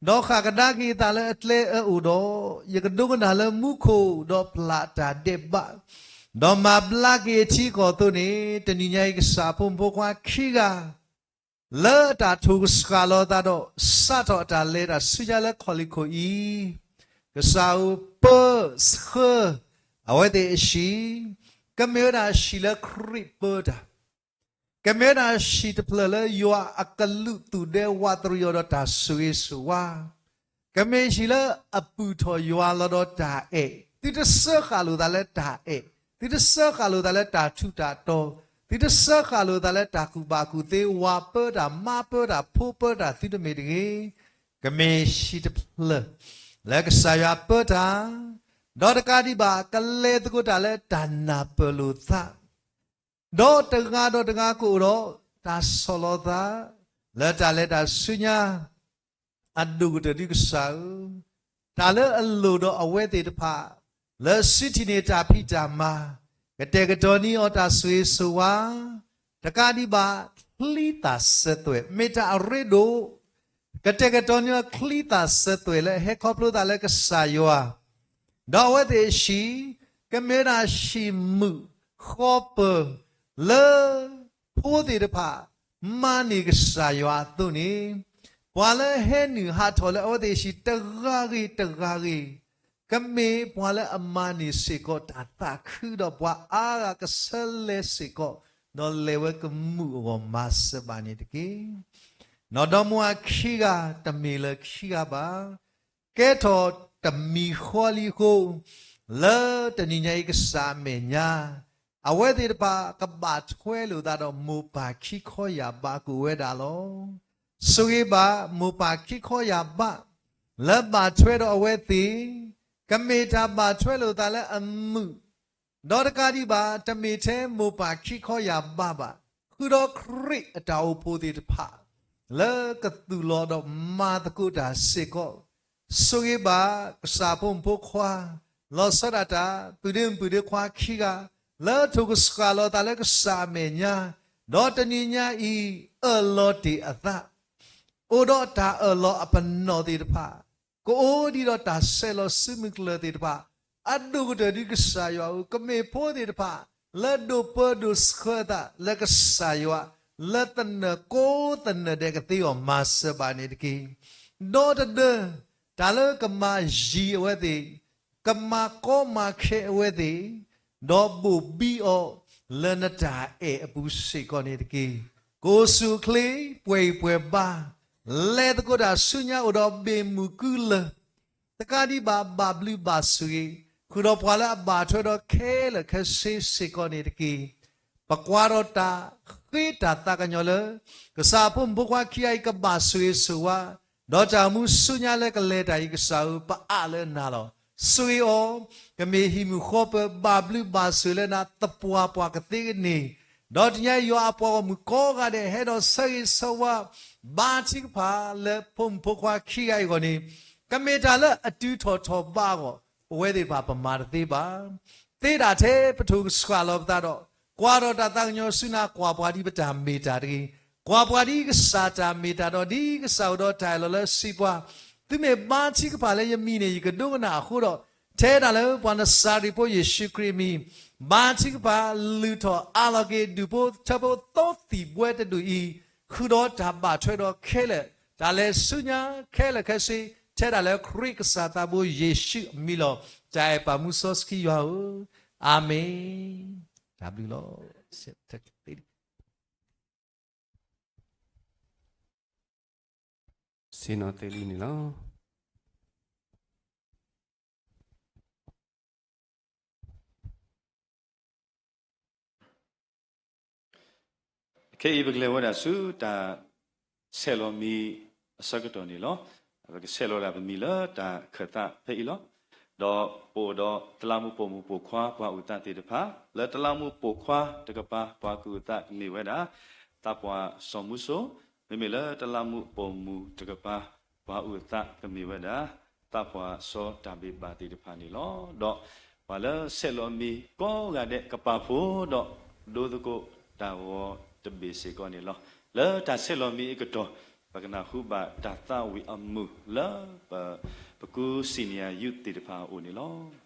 ဒီးဃၣ်ကဒါက့ၤအသးလၢအကျဲအအိၣ်ဒီး, ယကဒိကနၣ်လၢမူခိၣ်, ဒီးပျၢ်တၢ်ဒဲးဘး, ဒီးမၤဘျါက့ၤအထံအကီၢ်အသိးန့ၣ်, တနံၤညါအံၤကစၢ်ဖိမုၣ်ဖိခွါခံဂၤ လၢအတၢ်ထိၣ်ကဆှၣ်လီၤအသးဒီး စးထီၣ်အတၢ်လဲၤတၢ်ဆူညါလၢခီၣ်လံၢ်ခိၣ်အံၤ, ကစၢ်ဧၢ, ပၢဆှၢ အဝဲသ့ၣ်အဟံၣ်, ကမ့ၢ်ဝဲဒၣ်ဟံၣ်လၢခရံာ်ပၢတၢ်, ကမ့ၢ်ဝဲဒၣ်ဟံၣ်တဖျၢၣ်လၢယွၤအကလူးသူၣ်ဒဲဝးတရံးအီၤဒီးတၢ်ဆိၣ်ဂ့ၤဆိၣ်ဝါ ကမ့ၢ်ဟံၣ်လၢအပုၢ်ထီၣ်ယွၤလီၤဒီးတၢ်အဲၣ်, သုတစၢဃာ်လိာ်သးလၢတၢ်အဲၣ်, သုတစၢဃာ်လိာ်သးလၢတၢ်ထူးတၢ်တီၤ, သုတစၢဃာ်လိာ်သးလၢတၢ်ကူၣ်ဘၣ်ကူၣ်သ့, ဝၤပၢတၢ်, မါပၢတၢ်, ဖိပၢတၢ်, သုတမ့ၢ်တဂ့ၤ, ကမ့ၢ်ဟံၣ်တဖျၢၣ် လၢကစၢ်ယွၤပၢတၢ်, ဒီးတကးဒံးဘၣ် ကလဲၤသကိးတၢ်လၢတၢ်နၢ်ပၢၢ်လိာ်သး ဒီးတဂၤဒီးတဂၤကအိၣ်ဒီး တၢ်ဆီၣ်လီၤသး လၢတၢ်လဲၤတၢ်ဆူညါ အဒိၣ်ကတၢၢ်ဒုးကစၢ်ဧၢ, တၢ်လၢအလိၣ်ဒီးအဝဲသ့ၣ်တဖၣ် လၢစုထံၣ်န့ၢ်တၢ်ဖံးတၢ်မၤ, ကတဲာ်ကတီၤန့ၢ်အီၤတၢ်ဆိၣ်ဂ့ၤဆိၣ်ဝါ, တကးဒံးဘၣ် ချံသၣ်စၢၤသွဲၣ် မ့ၢ်တၢ်အရ့ဒိၣ် ကတဲာ်ကတီၤန့ၢ်အီၤချံသၣ်စၢၤသွဲၣ်လၢအဟဲခီဖျိသးလၢကစၢ်ယွၤ, ဒီးအဝဲသ့ၣ်အဟံၣ် ကမ့ၢ်ဝဲဒၣ်ဟံၣ်မုာ်ဃီပၢၤ လၢဖိသ့ၣ်တဖၣ် မၤန့ၢ်ကစၢ်ယွၤအသိးန့ၣ်, ပှၤလၢဟဲနုာ်ဟးထီၣ်လၢအဝဲသ့ၣ်အဟံၣ်တဂၤဂ့ၤတဂၤဂ့ၤ, ကမ့ၢ်ပှၤလၢအမၤန့ၢ်စ့ၢ်ကီးတၢ်သးခု ဒီးပှၤအါဂၤကဆၢလဲၤစ့ၢ်ကီး ဒီးလဲၤဝဲကမူၣ်အဂီၢ်မၤစၢၤဘၣ်န့ၣ်တက့ၢ်. နီၢ်ဒီမါဝၤခံဂၤ တမ့ၢ်လၢခံဂၤဘၣ်, ကဲထီၣ်တမံၤဃီလံအဃိ, လၢတနံၤညါအံၤကစၢ်အမဲာ်ညါ, အဝဲသ့ၣ်တဖၣ်ကဘၣ်ထွဲလိာ်သးဒီးမိၢ်ပၢ်ခံခီယၢ်ဘးကအိၣ်ဝဲဒၣ်လီၤ. ဆိၣ်ဂ့ၤဘၣ်မိၢ်ပၢ်ခံခီယၢ်ဘး လၢဘၣ်ထွဲဒီးအဝဲသ့ၣ်, ကမ့ၢ်တၢ်ဘၣ်ထွဲလိာ်သးလၢအမုာ် ဒီးတကးဒံးဘၣ် တမ့ၢ်ထဲမိၢ်ပၢ်ခံခီယၢ်ဘးဘၣ်, ဃုာ်ဒီးခရံာ်အတၢ်အိၣ်ဖှိၣ်သ့ၣ်တဖၣ် လၢကသူၣ်လီၤဒီးမၤသကိးတၢ်စ့ၢ်ကီး, ဆိၣ်ဂ့ၤဘၣ်ကစၢ်ဖိမုၣ်ဖိခွါ, လီၤဆီဒၣ်တၢ် ပုၢ်ဒ့မုၣ်ပုၢ်ဒ့ခွါခံဂၤ လၢထိၣ်ကဆှၣ်လီၤသးလၢကစၢ်အမဲာ်ညါ, ဒီးတနံၤညါအံၤ အၢၣ်လီၤတ့ၢ်အသး အိၣ်ဒီးတၢ်အၢၣ်လီၤအပနီၣ်သ့ၣ်တဖၣ်, ကအိၣ်ဒံးဒီးတၢ်ဆဲးလီၤစုမုၢ်ကျၢၢ်သ့ၣ်တဖၣ်, အဒိၣ်ကတၢၢ်ဒ်ကစၢ်ယွၤဧၢ, ကမ့ၢ်ဖိသ့ၣ်တဖၣ် လၢဒိးပၢဒိးဆှၢအသးလၢကစၢ်ယွၤ, လၢသနၢၣ်ကိးသနၢၣ်ဒဲးကသ့အီၤမၤစၢၤဘၣ်န့ၣ်တက့ၢ်. ဒီးတဒၢ တၢ်လၢကမၤယံၤအဝဲသ့ၣ်, ကမၤကီမၤခဲအဝဲသ့ၣ်, ဒီးဘိၣ်ဘံအီၤလၢနတၢ်အဲၣ်အပူၤစ့ၢ်ကီးန့ၣ်တက့ၢ်. ကအိၣ်ဆူၣ်အိၣ်ချ့ ပှဲၤဂံၢ်ပှဲၤဘါ, လဲၤသကိးတၢ်ဆူညါအိၣ်ဒီးဘ့ၣ်မုၢ်ကုလၢၢ်, တကးဒံးဘၣ် ဘၣ်ဘျုးဘၣ်ဆိၣ်ဂ့ၤ, ဃုာ်ဒီးပှၤလၢအဘၣ်ထွဲဒီးခဲလၢာ်ခဲဆ့စ့ၢ်ကီးန့ၣ်တက့ၢ်. ပကွၢ်ဒီးတၢ်ဃ့တၢ်သးကညီၤလၢ ကစၢ်အဖိမုၣ်ဖိခွါခံဂၤအံၤကဘၣ်ဆိၣ်ဂ့ၤဆိၣ်ဝါ, ဒီးတၢ်အိၣ်မူဆူညါလၢကလဲၤတၢ်အံၤ ကစၢ်ဧၢ ပအးလၢနၤလီၤ. ဆိၣ်ဂ့ၤအီၤ, ကမ့ၢ်ဟံၣ်မုာ်ဃီပၢၤ ဘၣ်ဘျုးဘၣ်ဆိၣ်လၢနၤ သပှၢ်ပှၢ်ကသ့ကန့ၢ်, ဒီးတနံၤအံၤယွၤအပှၤဂီၢ်မုၢ်ကိးဂၤဒဲး ဟဲဒီးဆၢဂ့ၤဆၢဝါ ဘါထုကဖၣ်လၢဖိမုၣ်ဖိခွါခံဂၤအံၤအဂီၢ်န့ၣ် ကမ့ၢ်တၢ်လၢအတုၤထီၣ်ထီၣ်ဘးအဂီၢ် ပဝဲသ့ၣ်တဖၣ်ပမၤတသ့ဘၣ်. သ့ဒၣ်ထဲပထိၣ်ကဆှၣ်လီၤပသးဒီး ကွၢ်ဒီးတၢ်သးကညီၤဆူနၤ ကွၢ်ပှၤဒ်ပတၢ်မ့ၢ်တၢ်တဂ့ၤ, ကွၢ်ပှၤဒ်ကစၢ်တၢ်မ့ၢ်တၢ်ဒီး ဒ်ကစၢ်အိၣ်ဒီးတၢ်အၢၣ်လီၤလၢစံးပှၤ, သုမ့ၢ်ဘါထုကဖၣ်လၢယမံၤန့ၣ် ယကဒိကနၣ်အဃိဒီး, ထဲဒၣ်လၢပှၤနစၤရ့းဖိယ့ၣ်ၡူးခရံာ်အမံၤ, ဘါထုကဖၣ်လုၢ်ထီၣ်အးလီၤက့ၤ ဒူၣ်ဖိထၢဖိသိသံၣ်ဘှဲတဒူၣ်အံၤ, ဃုာ်ဒီးတၢ်ဘၣ်ထွဲဒီးခဲလၢာ်, တၢ်လဲၤဆူညါခဲလၢာ်ခဲဆ့, ထဲဒၣ်လၢခရံာ်ကစၢ်သးဘိယ့ၣ်ၡူးအမံၤလီၤ. တၢ်အဲၣ်ပာ်မူစီဆှံယွၤဧၢ, အၤမ့ၣ်. တၢ်ဘျုးလီၤ. ဆ့ၣ်နီၤသ့လံန့ၣ်လီၤ. ခဲအံၤပကလဲၤဝဲဒၣ်ဆူတၢ်ဆဲးလီၤမံၤအဆၢကတီၢ်န့ၣ်လီၤ. ပကဆဲးလီၤဒၣ်ပမံၤလၢတၢ်ခၢၣ်သးဖဲအံၤလီၤ. ဒီးပအိၣ်ဒီးတလးမူးပိာ်မုၣ်ပိာ်ခွါပှၤအုၣ်သးသ့ၣ်တဖၣ်, လၢတလးမူးပိာ်ခွါတကပၤ ပှၤကအုၣ်သးမ့ၢ်ဝဲဒၣ် သးပှၢ်စီၤမူစိ, မ့မ့ၢ်လၢတလးမူးပိာ်မုၣ်တကပၤ ပှၤအုၣ်သးကမ့ၢ်ဝဲဒၣ် သးပှၢ်စီၤတၢ်ဘ့ၣ်ဘၣ်သ့ၣ်တဖၣ်န့ၣ်လီၤ. ဒီးပှၤလၢဆဲးလီၤမံၤကိးဂၤဒဲး ကပာ်ဖှိၣ်ဒီး ဒိသကိးတၢ်ဂီၤတဘ့ၣ်စ့ၢ်ကီးန့ၣ်လီၤ. လၢတၢ်ဆဲးလီၤမံၤအကတီၢ် ပကနၢ်ဟူဘၣ်တၢ်သးဝံၣ်အမုာ်လၢ ပကူ senior youth သ့ၣ်တဖၣ်အအိၣ်န့ၣ်လီၤ.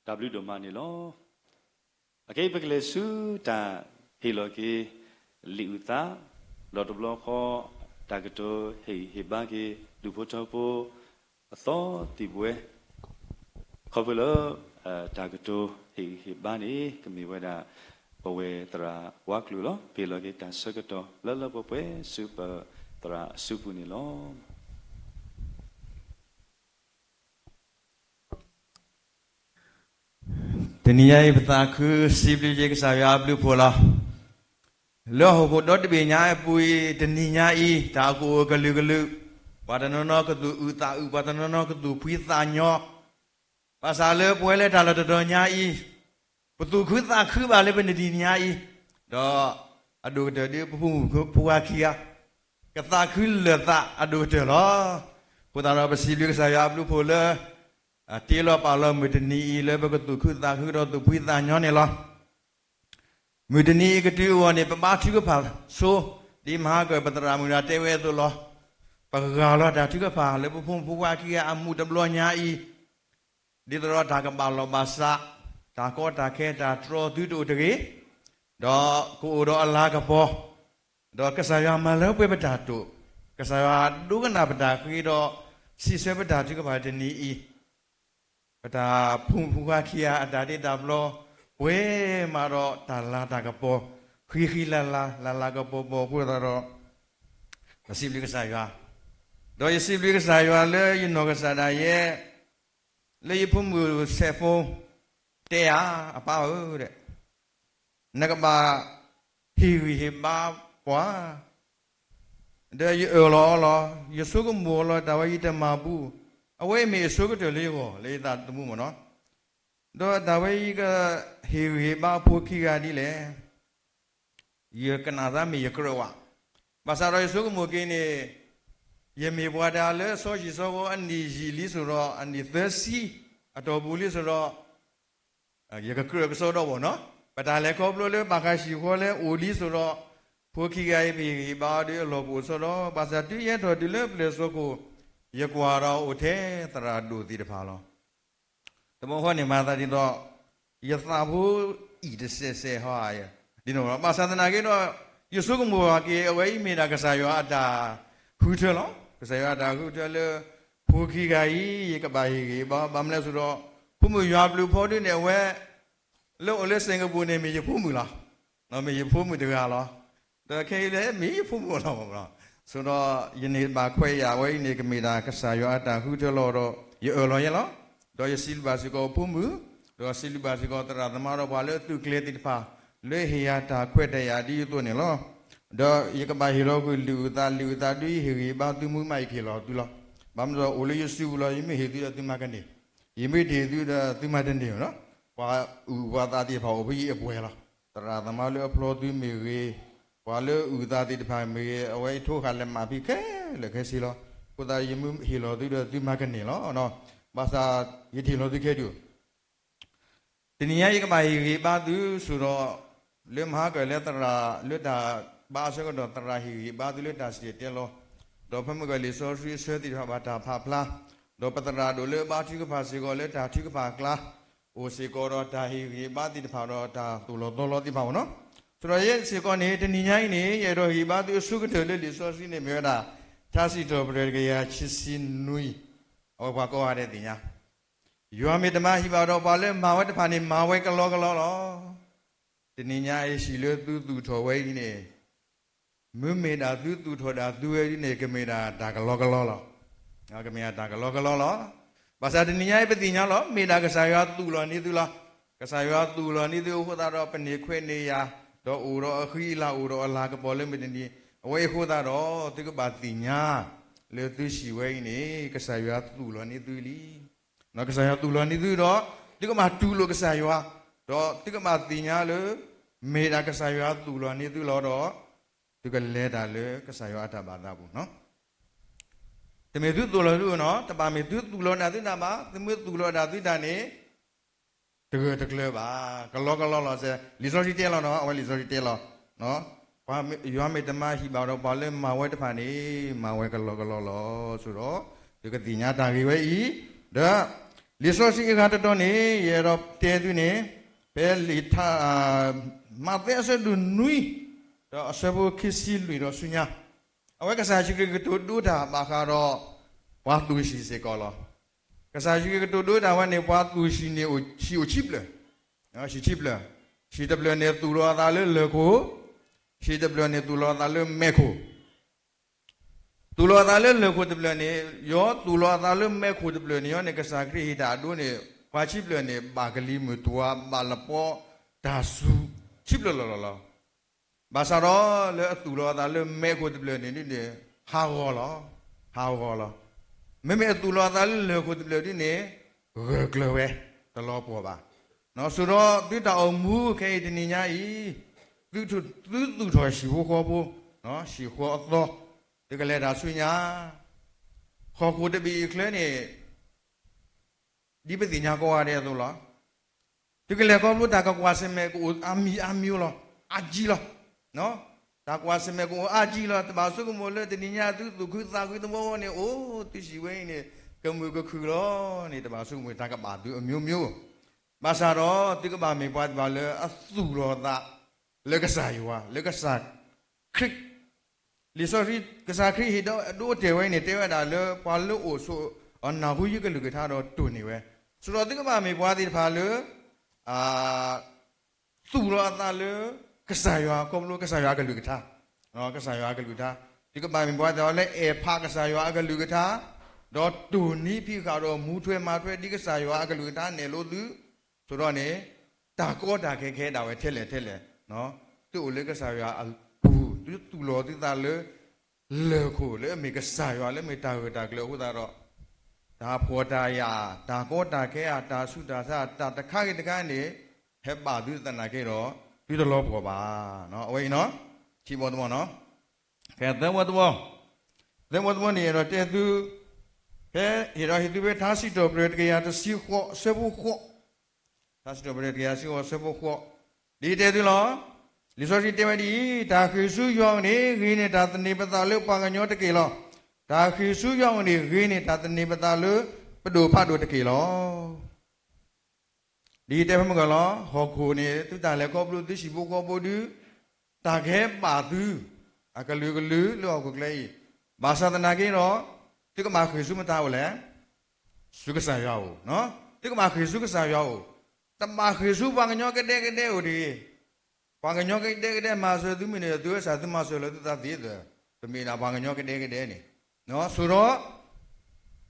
တၢ်ဘျုးဒိၣ်မးန့ၣ်လီၤ. အခဲအံၤပကလဲၤဆူတၢ်ဟ့ၣ်လီၤက့ၤလံာ်အုၣ်သး, ဒီးတဘျီဃီ တၢ်ကတိၤဟ့ၣ်ဂံၢ်ဟ့ၣ်ဘါက့ၤ ဒူၣ်ဖိထၢဖိ အသီသံၣ်ဘှဲ, ခီဖျိလၢ တၢ်ကတိၤဟ့ၣ်ဂံၢ်ဟ့ၣ်ဘါန့ၣ် ကမ့ၢ်ဝဲဒၣ် ပဝဲသရၣ်ဝါကျိၤလီၤ. ပဟ့ၣ်လီၤက့ၤတၢ်ဆၢကတီၢ်လၢလၢပှဲၤပှဲၤဆူပသရၣ်အစုပူၤန့ၣ်လီၤ. တနံၤညါအံၤ ပသးခုစံးဘျုးက့ၤကစၢ်ယွၤအဘျုးအဖှိၣ်လီၤ. လၢဟီၣ်ခိၣ်ဒီတဘ့ၣ်ညါအပူၤအံၤ တနံၤညါအံၤ တၢ်ကအိၣ်ကလုာ်ကလုာ်, ပှၤတနီၤနီၤကသူၣ်အုးသးအုး, ပှၤတနီၤနီၤကသူၣ်ဖှံသးညီ, ဘၣ်ဆၣ်လၢပဝဲလၢတၢ်လီၢ်တတီၤညါအံၤ ပသူၣ်ခုသးခုဘၣ်လၢပနံၤတနံၤညါအံၤ, ဒီးအဒိၣ်ကတၢၢ်ဒ်ပဖိမုၣ်ဖိခွါခံဂၤ ကသးခုလၢာ်သးအဒိၣ်ကတၢၢ်လီၤ. အဃိသတးဒီး ပစံးဘျုးကစၢ်ယွၤအဘျုးအဖှိၣ်လၢ တ့လီၤပာ်လီၤမုၢ်တနံၤအံၤလၢပကသူၣ်ခုသးခုဒီးသူၣ်ဖှံသးညီန့ၣ်လီၤ. မုၢ်တနံၤအံၤကတုၤအဂီၢ်န့ၣ် ပဘါထုကဖၣ်ဆိ, ဒ်မဟါကၢၣ်ပသရၣ်မုၣ်တဂၤတဲဝဲအသိးလီၤ. ပဂၢ်လီၤတၢ်ထုကဖၣ်လၢပဖိမုၣ်ဖိခွါခံဂၤအမူးတဘျီညါအံၤ, ဒ်သိးဒီးတၢ်ကဘၣ်လီၢ်ဘၣ်စး, တၢ်ကီတၢ်ခဲတၢ်တြီသုတအိၣ်တဂ့ၤ, ဒီးကအိၣ်ဒီးအလၤကပီၤ, ဒီးကစၢ်ယွၤမၤလၢပှဲၤပတၢ်တိာ်, ကစၢ်ယွၤဒိကနၣ်ပတၢ်ဃ့ဒီး စံးဆၢပတၢ်ထုကဖၣ်တနံၤအံၤ, ပတၢ်ဖိမုၣ်ဖိခွါခံဂၤအတၢ်တ့တၢ်ဖျီ, ပှဲၤမးဒီးတၢ်လၤတၢ်ကပီၤ, ဃံဃံလၤလၤ လၤလၤကပီၤပီၤအဃိသတးဒီး ပစံးဘျုးကစၢ်ယွၤ, ဒီးယစံးဘျုးကစၢ်ယွၤလၢယနီၢ်ကစၢ်ဒၣ်ယဲ လၢယဖိမုၣ် cell phone တဲယၤ, အပၢ်ဧၢ, နကဘၣ်ဟ့ၣ်ဂံၢ်ဟ့ၣ်ဘါပှၤ, ဒီးယအၢၣ်လီၤအီလီၤ, ယဆိကမိၣ်အီလီၤ တၢ်ဝဲယတမၤဘူၣ်, အဝဲအံၤမ့ၢ်အဆိကတၢၢ်လၢယဂီၢ် လၢယသးသမူမ့ၢ်နီၤ, ဒီးတၢ်ဝဲယကဟ့ၣ်ဂံၢ်ဟ့ၣ်ဘါအဖိခံဂၤဒ်လဲၣ် ယကနၣ်သးမ့ၢ်ယကြၢးဝဲ, ဘၣ်ဆၣ်ဒီးယဆိကမိၣ်က့ၤန့ၣ်, ယမ့ၢ်ပှၤတဂၤလၢစီဆှံစီဂီၤအနံၣ်ယံာ်လံစိၤဒီး အနံၣ်သၢဆံအတီၢ်ပူၤလံစိၤဒီး, ယကကြၢးကစီဒီဘၣ်နီၤ, ပတၢ်လဲၤခီဖျိလၢဘၣ်ဃးဟံၣ်ဃီလၢအိၣ်လံစိၤဒီး, ဖိခံဂၤအံၤပဟ့ၣ်ဂံၢ်ဟ့ၣ်ဘါအီၤဒီးအလီၢ်ကအိၣ်ဆိဒီး, ဘၣ်ဆၣ်တုၤယဟဲထီၣ်တုၤလၢပျဲၢ်စီခိၣ်, ယကွၢ်ဒီးအိၣ်ထဲသရၣ်ဒိၣ်သ့ၣ်တဖၣ်လီၤ. တဘျီဃီန့ၣ် မၤသးဒ်သိး ယသးဖိအံၣ်တစဲးစဲးဟီဧါ, ဒ်န့ၣ်လီၤ. ဘၣ်ဆၣ်သနာ်က့ဒီး ယဆိကမိၣ်ဘၣ်က့ၤ အဝဲအံၤမ့ၢ်ဒၣ်ကစၢ်ယွၤအတၢ်ဃုထၢလီၤ. ကစၢ်ယွၤအတၢ်ဃုထၢလၢ ဖိခံဂၤအံၤ ယကဘၣ်ဟ့ၣ်ဂံၢ်ဟ့ၣ်ဘါ, ဘၣ်မနုၤလဲၣ်ဆိုတော့ ဖိမုၣ်ယွၤဘျုးဖီဒုန့ၣ် အဝဲ လၢအိၣ်လၢစ့ၣ်ကပူၤန့ၣ် မ့ၢ်ယဖိမုၣ်လီၤ. မ့ၢ်ယဖိမုၣ်တဂၤလီၤ. ဒီးခဲအံၤလၢမ့ၢ်ယဖိမုၣ်လီၤ. ဆိုတော့ ယန့ၢ်ဘၣ်ခွဲးယာ်ဝဲအံၤန့ၣ် ကမ့ၢ်ဒၣ်ကစၢ်ယွၤအတၢ်ဃုထၢလီၤဒီး ယအၢၣ်လီၤယဲလီၤ. ဒီးယစံးဘျုးဘၣ်စ့ၢ်ကီးဖိမုၣ်, ဒီးစံးဘျုးဘၣ်စ့ၢ်ကီးသရၣ်သမါဒီးပှၤလၢအသုးကျဲၤသ့ၣ်တဖၣ် လၢဟ့ၣ်ယၤတၢ်ခွဲးတၢ်ယာ်ဒ်အသိးန့ၣ်လီၤ. ဒီးယကဘၣ်ဟ့ၣ်လီၤကွံာ်လံာ်အုၣ်သး, လံာ်အုၣ်သးဒ်ယဟ့ၣ်ဂံၢ်ဘါသုမူမး ယကဟ့ၣ်လီၤသုလီၤ. ဘၣ်မနုၤဒီးအိၣ်လၢယစုပူၤလီၤ. ယမ့ၢ်ဟ့ၣ်သုဒီးသုမၤကန့ၢ်, ယမ့ၢ်တဟ့ၣ်သုဒီးသုမၤတန့ၢ်နီၤ. ပှၤအုၣ်ပှၤသးသ့ၣ်တဖၣ်အိၣ်ဖဲယံၤအပှဲၤလီၤ. သရၣ်သမါလၢအဖျီသုမ့ၢ်ဂ့ၤ, ပှၤလၢအုၣ်သးသ့ၣ်တဖၣ်မ့ၢ်ဂ့ၤ, အဝဲအံၤထိဃာ်လဲၤမၤဖဲခဲလၢာ်ခဲဆ့လီၤ. အဃိသတး ယမ့ၢ်ဟ့ၣ်လီၤသုဒီးသုမၤကန့ၢ်လီၤ. ဘၣ်ဆၣ်ယတဟ့ၣ်လီၤသုခဲဒုး တနံၤညါယကဘၣ်ဟ့ၣ်ဂံၢ်ဘါသုစိၤဒီး, လၢမဟါကၢၢ်လၢသရၣ်လၢတၢ်ဘါအဆၢကတီၢ် သရၣ်ဟ့ၣ်ဂံၢ်ဘါသုလၢတၢ်စံၣ်တဲၤတဲလီၤ, ဒီးဖဲမုၢ်ကၢၢ်လံာ်စီဆှံအဆၢသ့ၣ်တဖၣ်ဘၣ်တၢ်ဖးဖျါ, ဒီးပသရၣ်ဒိၣ်လၢအဘါထုကဖၣ်စ့ၢ်ကီးလၢတၢ်ထုကဖၣ်အကျါ, အိၣ်စ့ၢ်ကီးဒီးတၢ်ဟ့ၣ်ဂံၢ်ဟ့ၣ်ဘါသ့ၣ်တဖၣ်ဒီးတၢ်သိၣ်လီၤသီလီၤသ့ၣ်တဖၣ်မ့ၢ်နီၤ. ဆိုတော့ယဲစ့ၢ်ကီးန့ၣ် တနံၤညါအံၤန့ၣ် ယအဲၣ်ဒိးဟ့ၣ်ဂံၢ်ဟ့ၣ်ဘါသုအဆိကတၢၢ်လၢလံာ်စီဆှံန့ၣ်မ့ၢ်ဝဲဒၣ် ထါစံးထီၣ်ပတြၢၤတကယၤခံဆံနွံ, အဝဲပှၤကိးဂၤဒဲးသ့ၣ်ညါ ယွၤမ့ၢ်တမၤဟံၣ်ဘၣ်ဒီးပှၤလၢမၤဝဲတဖၣ်န့ၣ် မၤဝဲကလီကလီလီၤ. တနံၤညါအံၤဟံၣ်လၢသုသူၣ်ထီၣ်ဝဲအံၤန့ၣ်, မ့မ့ၢ်ဒၣ်သုသူၣ်ထီၣ်ဒၣ်သုဝဲဒ်န့ၣ် ကမ့ၢ်ဒၣ်တၢ်ကလီကလီလီၤ. ကမ့ၢ်ဒၣ်တၢ်ကလီကလီလီၤ. ဘၣ်ဆၣ်တနံၤညါအံၤပသ့ၣ်ညါလီၤ မ့ၢ်ဒၣ်ကစၢ်ယွၤသူၣ်လီၤန့ၢ်သုလီၤ. ကစၢ်ယွၤသူၣ်လီၤန့ၢ်သုအဃိသတးဒီး ပန့ၢ်ခွဲးန့ၢ်ယာ်, ဒီးအိၣ်ဒီးအဃံအလၤ အိၣ်ဒီးအလၤကပီၤလၢမုၢ်တနံၤ, အဝဲအံၤအဃိသတးဒီး သုကဘၣ်သ့ၣ်ညါ လၢသုဟံၣ်ဝဲအံၤန့ၣ် ကစၢ်ယွၤသူၣ်လီၤန့ၢ်သုလံ. ကစၢ်ယွၤသူၣ်လီၤန့ၢ်သုဒီး သုကဘၣ်တူၢ်လိာ်ကစၢ်ယွၤ, ဒီးသုကဘၣ်သ့ၣ်ညါလၢ မ့ၢ်ဒၣ်ကစၢ်ယွၤသူၣ်လီၤန့ၢ်သုလီၤဒီး သုကလဲၤတၢ်လၢကစၢ်ယွၤအတၢ်ဘၣ်သးပူၤ. တမ့ၢ်သုသူၣ်လီၤသုနီၤ, တဘၣ်မ့ၢ်သုသူၣ်လီၤဒၣ်သုတၢ်ဘၣ်, သုမ့ၢ်သူၣ်လီၤဒၣ်သုတၢ်န့ၣ် တဂၢၢ်တကျၢၤဘၣ်, ကလီကလီလီၤစဲး, လံာ်စီဆှံတဲလီၤနီၤ, အဝဲလံာ်စီဆှံတဲလီၤ, ယွၤမ့ၢ်တမၤဟံၣ်ဘၣ်ဒီးပှၤလၢမၤဝဲတဖၣ်န့ၣ် မၤဝဲကလီကလီလီၤ. ဆိဒီး သုကသ့ၣ်ညါတၢ်ဂ့ၢ်ဝဲအံၤ, ဒီး လံာ်စီဆှံအဂၤတတီၤန့ၣ် ယအဲၣ်ဒိးတဲသုန့ၣ် ဖဲလံာ်ထါ မးသဲအဆၢဒိၣ်နွံ ဒီးအဆၢဖိခံဆံလွံၢ်ဒီးဆူညါ, အဝဲကစၢ်ယ့ၣ်ၡူးခရံာ်ကတိၤဒိတၢ်ဘၣ်ဃးဒီး ပှၤသူၣ်ဟံၣ်စ့ၢ်ကီးလီၤ. ကစၢ်ယ့ၣ်ၡူးခရံာ်ကတိၤဒိတၢ်ဝဲန့ၣ် ပှၤသူၣ်ဟံၣ်န့ၣ်အိၣ်ဟံၣ်အိၣ်ခံဖျၢၣ်, ဟံၣ်ခံဖျၢၣ်, ဟံၣ်တဖျၢၣ်န့ၣ်သူၣ်လီၤအသးလၢလၢၢ်ခိၣ်, ဟံၣ်တဖျၢၣ်န့ၣ်သူၣ်လီၤအသးလၢမဲးခိၣ် သူၣ်လီၤအသးလၢလၢၢ်ခိၣ်တဖျၢၣ်န့ၣ် ယီၤသူၣ်လီၤအသးလၢမဲးခိၣ်တဖျၢၣ်န့ၣ် ယီၤန့ၣ် ကစၢ်ခရံာ်ဟ့ၣ်တၢ်အဒိန့ၣ် ပှၤခံဖျၢၣ်န့ၣ် ဘၣ်ကလံၤမုၢ်တွၤ ဘၣ်လပီတၢ်စူၤ ခံဖျၢၣ်လီၤလီၤလီၤ. ဘၣ်ဆၣ်ဒီးလၢအသူၣ်လီၤအသးလၢမဲးခိၣ်တဖျၢၣ်န့ၣ်ဒ်န့ၣ် ဟးဂီၤလီၤ, ဟးဂီၤလီၤ. မ့မ့ၢ်အသူၣ်လီၤအသးလၢလၢၢ်ခိၣ်တဖျၢၣ်ဒ်န့ၣ် ဂၢၢ်ကျၢၤဝဲ တလီၤပှီၢ်ဘၣ်. ဆိးဒီးသုတၢ်အိၣ်မူခဲအံၤတနံၤညါအံၤ သုသူၣ်ထီၣ်ဟံၣ်ဖိဃီဖိ, ဟံၣ်ဃီအသီ, သုကလဲၤတၢ်ဆူညါ, ဟီၣ်ခိၣ်တဘ့ၣ်အံၤချၢန့ၣ် ဒ်ပသ့ၣ်ညါကိးဂၤဒဲးအသိးလီၤ. သုကလဲၤခီဖျိတၢ်ကကွၢ်ဆၢၣ်မဲာ်ကအိၣ်အါမံၤအါမံၤလီၤ, အါကံလီၤ. တၢ်ကွၢ်ဆၢၣ်မဲာ်ကအိၣ်အါကံလီၤ. တဘၣ်ဆိကမိၣ်လၢတနံၤညါသုသူၣ်ခုသးခုသဝီန့ၣ် အိၣ်သုဟံၣ်ဝဲအံၤန့ၣ် ကမုာ်ကခုၣ်လီၤန့ၣ် တဘၣ်ဆိကမိၣ်တၢ်ကဘၣ်သုအမျိုးမျိုး. ဘၣ်ဆၣ်ဒီးသုကဘၣ်မ့ၢ်ပှၤတဘၣ်လၢအသူၣ်လီၤသး လၢကစၢ်ယွၤ, လၢကစၢ်ခရံာ် လံာ်စီဆှံ ကစၢ်ခရံာ်ဟ့ၣ်ဒိအဒိအတဲာ်ဝဲအံၤန့ၣ် တဲဝဲဒၣ်လၢပှၤလၢအိၣ်ဆိး အနၢ်ဟူယကလုၢ်ကထါဒီးတိၢ်န့ၢ်ဝဲ, ဆိးဒီးသုကဘၣ်မ့ၢ်ပှၤသ့ၣ်တဖၣ်လၢ သူၣ်လီၤအသးလၢ ကစၢ်ယွၤ ခီဖျိကစၢ်ယွၤအကလုၢ်ကထါ, ကစၢ်ယွၤအကလုၢ်ကထါ, သုကဘၣ်မ့ၢ်ပှၤသ့ၣ်တဖၣ်လၢအဲၣ်ဖးကစၢ်ယွၤအကလုၢ်ကထါ, ဒီးတိၢ်န့ၢ်ဖံးဃာ်ဒီးမူထွဲမၤထွဲဒ်ကစၢ်ယွၤအကလုၢ်ကထါနဲၣ်လိသု, ဆိးဒီးန့ၣ် တၢ်ကီတၢ်ခဲကဟဲဒၣ်ဝဲထဲလဲၣ်ထဲလဲၣ်, သုအိၣ်လၢကစၢ်ယွၤအပူၤ သုသူၣ်လီၤသုသးလၢ လၢၢ်ခိၣ်လၢအမ့ၢ်ကစၢ်ယွၤလၢအမ့ၢ်တၢ်ဂၢၢ်တၢ်ကျၢၤအဃိသတးဒီး တၢ်ဖှီၣ်တၢ်ယာ် တၢ်ကီတၢ်ခဲဧါ တၢ်ဆူးတၢ်ဆါ တၢ်တခါဂ့ၤတခါန့ၣ် ဟဲဘၣ်သုသနာ်က့ဒီး သုတလီၤပှီၢ်ဘၣ်. အဝဲအံၤနီၤ ခံဘီတဘီနီၤ, ဖဲသၢဘီတဘီ, သၢဘီတဘီန့ၣ် အဲၣ်ဒိးတဲသု ဖဲ ဟ့ၣ်ဒီးဟ့ၣ်သုဖဲထါစံးထီၣ်ပတြၢၤတကယၤတဆံဃိး အဆၢဖိဃိး ထါစံးထီၣ်ပတြၢၤတကယၤတဆံဃိး အဆၢဖိဃိး, ဒ်တဲသုလီၤ. လံာ်စီဆှံတဲဝဲဒ်အံၤ, တၢ်ဃ့ၢ်ဆူယွၤအအိၣ်န့ၣ် ဂ့ၤန့ၢ်တၢ်သန့ၤပသးလၢပှၤကညီတက့ၢ်လီၤ. တၢ်ဃ့ၢ်ဆူယွၤအအိၣ်န့ၣ် ဂ့ၤန့ၢ်တၢ်သန့ၤပသးလၢပဒိၣ်ဖးဒိၣ်တက့ၢ်လီၤ. ဒ်တဲဖဲမုၢ်ဂီၢ်လီၤ, ဟီၣ်ခိၣ်န့ၣ် သုတၢ်လဲၤခီဖျိသုဟံၣ်ဖိဃီဖိဒုး တၢ်ကဟဲဘၣ်သု အကလုာ်ကလုာ်လၢဟီၣ်ခိၣ်ချၢအံၤ, ဘၣ်ဆၣ်သနာ်က့ဒီး သုကဘၣ်ဃ့ၢ်ဆူမတၤအိၣ်လဲၣ်, ဆူကစၢ်ယွၤအိၣ်, သုကဘၣ်ဃ့ၢ်ဆူကစၢ်ယွၤအိၣ်, တဘၣ်ဃ့ၢ်ဆူပှၤကညီကဒဲကဒဲအိၣ်တဂ့ၤ. ပှၤကညီကဒဲကဒဲမၤစၢၤသုမ့ၢ်န့ၣ် သုဝဲစၢ်သုမၤစၢၤလၢသုသးသ့ဒီး ပမ့ၢ်ဒၣ်ပှၤကညီကဒဲကဒဲန့ၣ်, ဆိးဒီး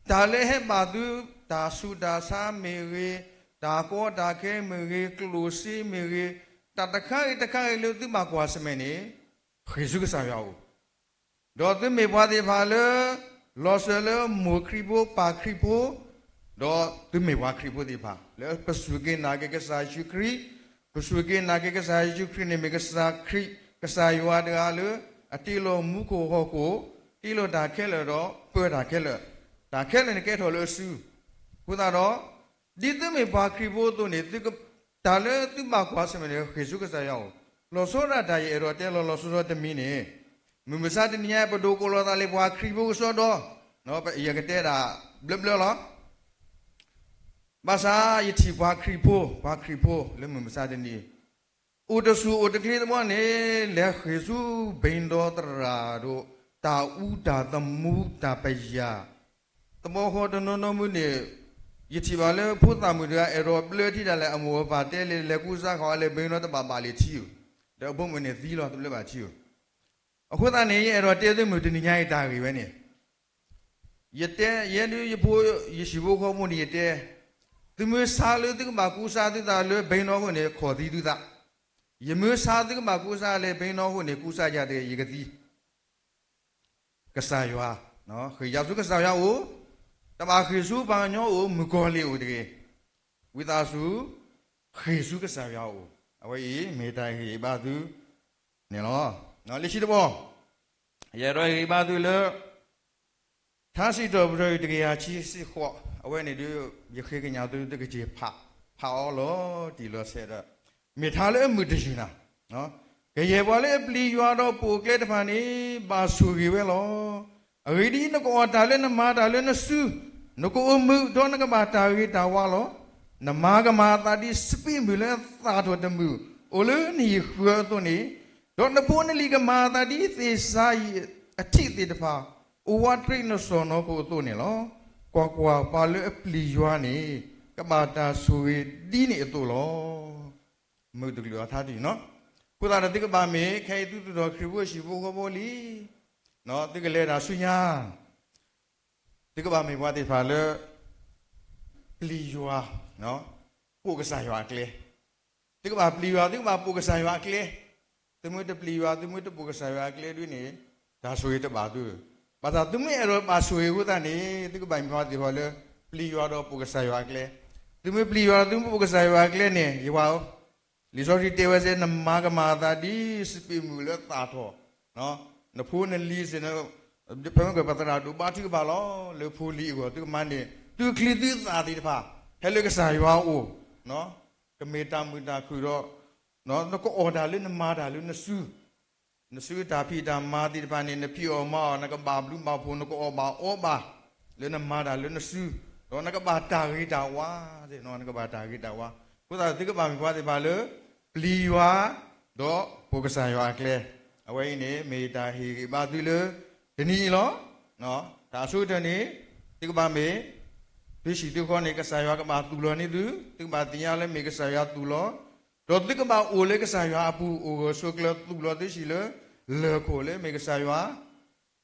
တၢ်လၢဟဲဘၣ်သု တၢ်ဆူးတၢ်ဆါမ့ၢ်ဂ့ၤ, တၢ်ကီတၢ်ခဲမ့ၢ်ဂ့ၤ, ကျိၣ်စ့မ့ၢ်ဂ့ၤ, တၢ်တခါဂ့ၤတခါဂ့ၤလၢသုဘၣ်ကွၢ်ဆၢၣ်မဲာ်န့ၣ် ဃ့ၢ်ဆူကစၢ်ယွၤအိၣ်, ဒီးသုမ့ၢ်ပှၤသ့ၣ်တဖၣ်လၢ လီၤစၢၤလၢမိၢ်ခရံာ်ဖိပၢ်ခရံာ်ဖိ, ဒီးသုမ့ၢ်ပှၤခရံာ်ဖိသ့ၣ်တဖၣ် လၢပစူၢ်က့ၤနာ်က့ၤကစၢ်ယ့ၣ်ၡူးခရံာ်, ပစူၢ်က့ၤနာ်က့ၤကစၢ်ယ့ၣ်ၡူးခရံာ်န့ၣ်မ့ၢ်ကစၢ်ခရံာ်, ကစၢ်ယွၤတဂၤလၢ အတ့လီၤမူခိၣ်ဟီၣ်ခိၣ်, တ့လီၤတၢ်ခဲလၢာ်ဒီးပၢတၢ်ခဲလၢာ်, တၢ်ခဲလၢာ်န့ၣ်ကဲထီၣ်လၢအစု, အဃိသတးဒီး ဒ်သုမ့ၢ်ပှၤခရံာ်ဖိအသိးန့ၣ် တၢ်လၢသုဘၣ်ကွၢ်ဆၢၣ်မဲာ်န့ၣ် ဃ့ၢ်ဆူကစၢ်ယွၤအိၣ်, လီၤဆီဒၣ်တၢ်ယအဲၣ်ဒိးတဲလီၤလီၤဆီဆီတမံၤန့ၣ်, မုၢ်မဆါတနံၤညါ ပဒိၣ်ကိးလီၤသးလၢပှၤခရံာ်ဖိကစီဒီ, ယကတဲဒၣ်ဘျၢဘျၢလီၤ. ဘၣ်ဆၣ်ယထံၣ်ပှၤခရံာ်ဖိ, ပှၤခရံာ်ဖိလၢမုၢ်မဆါတနံၤ, အိၣ်တဆူၣ်အိၣ်တချ့သဘီန့ၣ် လဲၤဃ့ၢ်ဆူဘၣ်ဒီသရၣ်ဒီး တၢ်အူတၢ်သမူတၢ်ပယၢ်, သဘီဃီတနီၤနီၤမုၢ်န့ၣ်, ယထံၣ်ဘၣ်လၢဖိသၣ်မုၣ်တဂၤ အဲၣ်ဒိးဘျၢထံဒၣ်လဲာ် အမိၢ်အပၢ်တဲလံ လဲၤကူစါဃီၤအလဲၤဘၣ်ဒီတဘၣ်ဘၣ်လံာ်ထံဧိၤ, ဒီးအဖိမုၣ်န့ၣ်သံလီၤတဘျၢဘၣ်ထံဧိၤ, အဃိသတးန့ၣ် ယအဲၣ်ဒိးတဲသုမုၢ်တနံၤညါအံၤတၢ်ဂ့ၢ်ဝဲန့ၣ်, ယတဲ, ယဲဒုးယဖိ, ယဟံၣ်ဖိဃီဖိန့ၣ် ယတဲ, သုမ့ၢ်ဆါလၢသုကဘၣ်ကူစါသုသးလၢဘၣ်ဒီအဃိန့ၣ် ခိးသံသုသး, ယမ့ၢ်ဆါသုကဘၣ်ကူစါလၢဘၣ်ဒီအဃိန့ၣ် ကူစါယၤတဂ့ၤ ယကသံ ကစၢ်ယွၤ, ဃ့ၢ်ယၤဆူကစၢ်ယွၤအိၣ်, တဘၣ်ဃ့ၢ်ဆူပှၤကညီအိၣ်မုၣ်ကီၤလံၢ်အိၣ်တဂ့ၤ, ဝံသးစူၤ, ဃ့ၢ်ဆူကစၢ်ယွၤအိၣ်, အဝဲအံၤမ့ၢ်တၢ်ဟ့ၣ်ဂံၢ်ဘါသုန့ၣ်လီၤ. လၢခံတဘီ, ယအဲၣ်ဒိးဟ့ၣ်ဂံၢ်ဘါသုလၢ ထါစံးထီၣ်ပတြၢၤတကယၤခံဆံဃိး, အဝဲန့ၣ်ဒုး ယဃ့ကညးသုတက့ၢ်ဖး, ဖးအီၤလီၤတံၢ်လီၤဆဲးဒီး, မ့ၢ်ထါလၢအမုာ်တယုၢ်နၤ, ကယဲၢ်ပှၤလၢအပျံၤယွၤဒီးပိာ်အကျဲတဖၣ်န့ၣ် ဘၣ်ဆိၣ်ဂ့ၤဝဲလီၤ. အဂ့ၢ်ဒ်အံၤ, နကအီၣ်တၢ်လၢနမၤတၢ်လၢနစု နကအိၣ်မုာ်ဒီးနကဘၣ်တၢ်ဂ့ၤတၢ်ဝါလီၤ. နမါကမၤအသးဒ်စပံးမုၢ်လၢသၣ်ထီၣ်တမုၢ်အိၣ်လၢနဟံၣ်ဃၢၤအသိးန့ၣ်, ဒီးနဖိနလံၤကမၤအသးဒ်သ့ၣ်စၤယံးအထံးသ့ၣ်တဖၣ် အိၣ်ဝးတရံးနစီၢ်နီၤခိၣ်အသိးန့ၣ်လီၤ. ကွၢ်ကွၢ်, ပှၤလၢအပျံၤယွၤန့ၣ် ကဘၣ်တၢ်ဆိၣ်ဂ့ၤဒ်န့ၣ်အသိးလီၤ. မုာ်တကလုာ်အီၤထါတယုၢ်နီၤ. အဃိသတးဒီးသုကဘၣ်မ့ၢ် ခဲအံၤသုသူၣ်ထီၣ်ခရံာ်ဖိဟံၣ်ဖိဃီဖိလံ, သုကလဲၤတၢ်ဆူညါ သုကဘၣ်မ့ၢ်ပှၤသ့ၣ်တဖၣ်လၢ ပျံၤယွၤ, ပိာ်ကစၢ်ယွၤအကျဲ. သုကဘၣ်ပျံၤယွၤ, သုကဘၣ်ပိာ်ကစၢ်ယွၤအကျဲ. သုမ့ၢ်တပျံၤယွၤ, သုမ့ၢ်တပိာ်ကစၢ်ယွၤအကျဲဒ်န့ၣ်, တၢ်ဆိၣ်ဂ့ၤတဘၣ်သု. ဘၣ်ဆၣ်သုမ့ၢ်အဲၣ်ဒိးဘၣ်ဆိၣ်ဂ့ၤအဃိသတးန့ၣ် သုကဘၣ်မ့ၢ်ပှၤသ့ၣ်တဖၣ်လၢ ပျံၤယွၤဒီးပိာ်ကစၢ်ယွၤအကျဲ. သုမ့ၢ်ပျံၤယွၤ, သုမ့ၢ်ပိာ်ကစၢ်ယွၤအကျဲန့ၣ် ယဝၤဧၢ, လံာ်စီဆှံတဲဝဲစ့ၢ် နမါကမၤအသးဒ်စပံးမုၢ်လၢသၣ်ထီၣ်, နဖိနလံၤစ့ၢ်, ဖဲမ့ၢ်ကွၢ်ပသရၣ်ဒိၣ်ဘါထုကဖၣ်လီၤ. လၢဖိလံၤအဂီၢ် သုကမၤန့ၢ်သုချံသုသၣ်သ့ၣ်တဖၣ် ဖဲလၢကစၢ်ယွၤအအိၣ်, ကမ့ၢ်တၢ်မုာ်တၢ်ခုၣ်ဒီး နကအီၣ်တၢ်လၢနမၤတၢ်လၢနစု နစုတၢ်ဖံးတၢ်မၤသ့ၣ်တဖၣ်န့ၣ် နဖံးအီၣ်မၤအီၣ် နကဘၣ်ဘျုးဘၣ်ဖှိၣ် နကအီၣ်ဘၣ်အီဘၣ် လၢနမၤတၢ်လၢနစု, ဒီးနကဘၣ်တၢ်ဂ့ၤတၢ်ဝါ, နကဘၣ်တၢ်ဂ့ၤတၢ်ဝါ. အဃိသတးသုကဘၣ်မ့ၢ်ပှၤသ့ၣ်တဖၣ်လၢ ပျံၤယွၤ ဒီးပိာ်ကစၢ်ယွၤအကျဲ, အဝဲအံၤန့ၣ် မ့ၢ်တၢ်ဟ့ၣ်ဂံၢ်ဘါသုလၢ တနံၤအံၤလီၤ. တၢ်အဆိကတၢၢ်န့ၣ် သုကဘၣ်မ့ၢ် သုဟံၣ်သုဃီန့ၣ် ကစၢ်ယွၤကဘၣ်သူၣ်လီၤန့ၢ်သု, သုကဘၣ်သ့ၣ်ညါလၢမ့ၢ်ကစၢ်ယွၤသူၣ်လီၤ, ဒီးသုကဘၣ်အိၣ်လၢကစၢ်ယွၤအပူၤ အိၣ်ဂၢၢ်ဆိးကျၢၤသူၣ်လီၤသုဟံၣ်လၢ လၢၢ်ခိၣ်လၢမ့ၢ်ကစၢ်ယွၤ,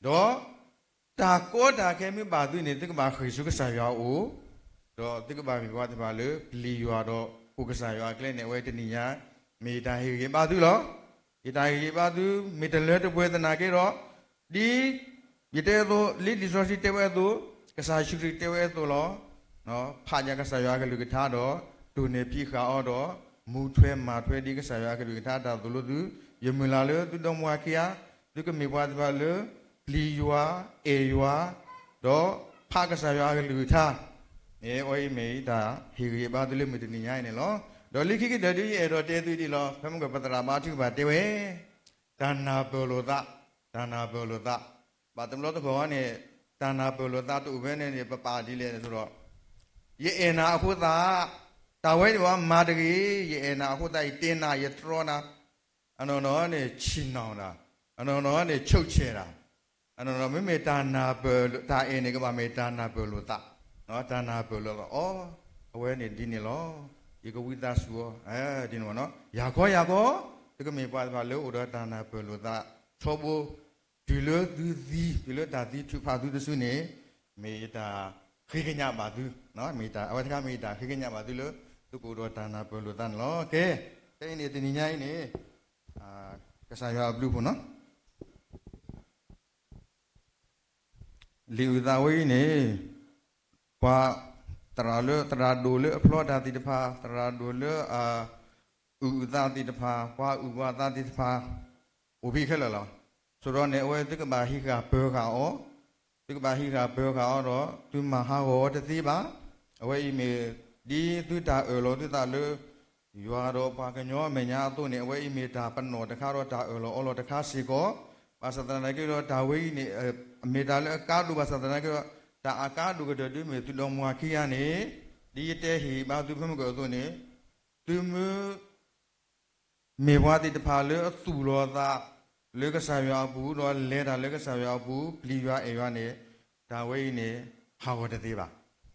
ဒီး တၢ်ကီတၢ်ခဲမ့ၢ်ဘၣ်သုန့ၣ် သုကဘၣ်ဃ့ၢ်ဆူကစၢ်ယွၤအအိၣ်, ဒီးသုကဘၣ်မ့ၢ်ပှၤသ့ၣ်တဖၣ်လၢ ပျံၤယွၤဒီးပိာ်ကစၢ်ယွၤအကျဲန့ၣ် အဝဲတနံၤညါ မ့ၢ်ယတၢ်ဟ့ၣ်ဂံၢ်ဘါသုလီၤ. ယတၢ်ဟ့ၣ်ဂံၢ်ဘါသု မ့ၢ်တလၢတပှဲၤသနာ်က့ဒီး ဒ်ယတဲအသိး လံာ်စီဆှံတဲဝဲအသိး, ကစၢ်ယ့ၣ်ၡူးခရံာ်တဲဝဲအသိးလီၤ. ဖးယၤကစၢ်ယွၤအကလုၢ်ကထါဒီး တိၢ်န့ၢ်ဖံးဃာ်အီၤဒီး မူထွဲမၤထွဲဒ်ကစၢ်ယွၤအကလုၢ်ကထါတၢ်သိၣ်လိသု, ယမုၢ်လၢ်လၢသုဒီမါဝၤခံဂၤ သုကမ့ၢ်ပှၤသ့ၣ်တဖၣ်လၢ ပျံၤယွၤ, အဲၣ်ယွၤ, ဒီးဖးကစၢ်ယွၤအကလုၢ်ကထါ အဝဲအံၤမ့ၢ်ယတၢ်ဟ့ၣ်ဂံၢ်ဘါသုလၢမုၢ်တနံၤညါအံၤန့ၣ်လီၤ. ဒီးလၢခံကတၢၢ်ဒ်ယအဲၣ်ဒိးတဲသုဒ်လီၤ, ဖဲမ့ၢ်ကွၢ်ပသရၣ်ဘါထုကဖၣ်တဲဝဲ တၢ်နၢ်ပၢၢ်လိာ်သး, တၢ်နၢ်ပၢၢ်လိာ်သး, ဘၣ်တဘျီတခီၣ်န့ၣ် တၢ်နၢ်ပၢၢ်လိာ်သးတအိၣ်ဖဲန့ၣ်န့ၣ် ပပာ်ဒ်လဲၣ်န့ၣ်ဒီး ယအဲၣ်နၤအဃိသတး တၢ်ဝဲန့ၣ်ဝဲမၤတဂ့ၤ, ယအဲၣ်နၤအဃိသတး ယတဲနၤ ယတြီနၤ, အနီၢ်နီၢ်န့ၣ် ဆံးနီၢ်နၤ, အနီၢ်နီၢ်န့ၣ် ဆူၣ်ဆဲးနၤ, အနီၢ်နီၢ်မ့မ့ၢ်တၢ်နၢ်ပၢၢ် တၢ်အဲၣ်န့ၣ် ကဘၣ်မ့ၢ်တၢ်နၢ်ပၢၢ်လိာ်သး, တၢ်နၢ်ပၢၢ်လိာ်သး အိ အဝဲန့ၣ်ဒ်န့ၣ်လီၤ. ယကဝံသးစူၤအီၤ ဒ်န့ၣ်, ယၤခီယၤခီ သုကမ့ၢ်ပှၤသ့ၣ်တဖၣ်လၢအိၣ်ဒီးတၢ်နၢ်ပၢၢ်လိာ်သး ထီဘိ တုၤလၢသုသံ တုၤလၢတၢ်သံထုးဖးသုတစုန့ၣ် မ့ၢ်ယတၢ်ဃ့ကညးဘၣ်သု, မ့ၢ်တၢ် အဝဲတခါမ့ၢ်ယတၢ်ဃ့ကညးဘၣ်သုလၢ သုကအိၣ်ဒီးတၢ်နၢ်ပၢၢ်လိာ်သးန့ၣ်လီၤ. ကဲ, ဖဲအံၤန့ၣ် တနံၤညါအံၤန့ၣ် ကစၢ်ယွၤအဘျုးအဖှိၣ်နီၤ လံာ်အုၣ်သးဝဲအံၤန့ၣ် ပှၤသရၣ်လၢ သရၣ်ဒိၣ်လၢအဖျီတၢ်သ့ၣ်တဖၣ်, သရၣ်ဒိၣ်လၢအ အုၣ်အုၣ်သးသ့ၣ်တဖၣ်, ပှၤအုၣ်ပှၤသးသ့ၣ်တဖၣ် အိၣ်ဖဲခဲလၢာ်လီၤ. ဆိဒီးန့ၣ် အဝဲသုကဘၣ်ဟံးဃာ်ပၢၤဃာ်အီၤ, သုကဘၣ်ဟံးဃာ်ပၢၤဃာ်အီၤဒီး သုမၤဟးဂီၤအီၤတသ့ဘၣ်. အဝဲအံၤမ့ၢ် ဒ်သုတၢ်အၢၣ်လီၤသုသးလၢ ယွၤဒီးပှၤကညီအမဲာ်ညါအသိးန့ၣ် အဝဲအံၤမ့ၢ်တၢ်ပနီၣ်တခါဒီးတၢ်အၢၣ်လီၤအီလီၤတခါစ့ၢ်ကီး, ဘၣ်ဆၣ်သနာ်က့ဒီး တၢ်ဝဲအံၤန့ၣ် မ့ၢ်တၢ်လၢအကါဒိၣ်ဘၣ်ဆၣ်သနာ်က့ဒီး တၢ်အကါဒိၣ်ကတၢၢ်ဒ်မ့ၢ်သုဒီမါဝၤခံဂၤန့ၣ် ဒ်ယတဲဟ့ၣ်ဘါသုဖဲမုၢ်ကၢၢ်အသိးန့ၣ် သုမ့ၢ် မ့ၢ်ပှၤသ့ၣ်တဖၣ်လၢအသူၣ်လီၤသး လၢကစၢ်ယွၤအပူၤ ဒီးလဲၤတၢ်လၢကစၢ်ယွၤအပူၤ ပျံၤယွၤအဲၣ်ယွၤန့ၣ် တၢ်ဝဲအံၤန့ၣ် ဟးဂီၤတသ့ဘၣ်.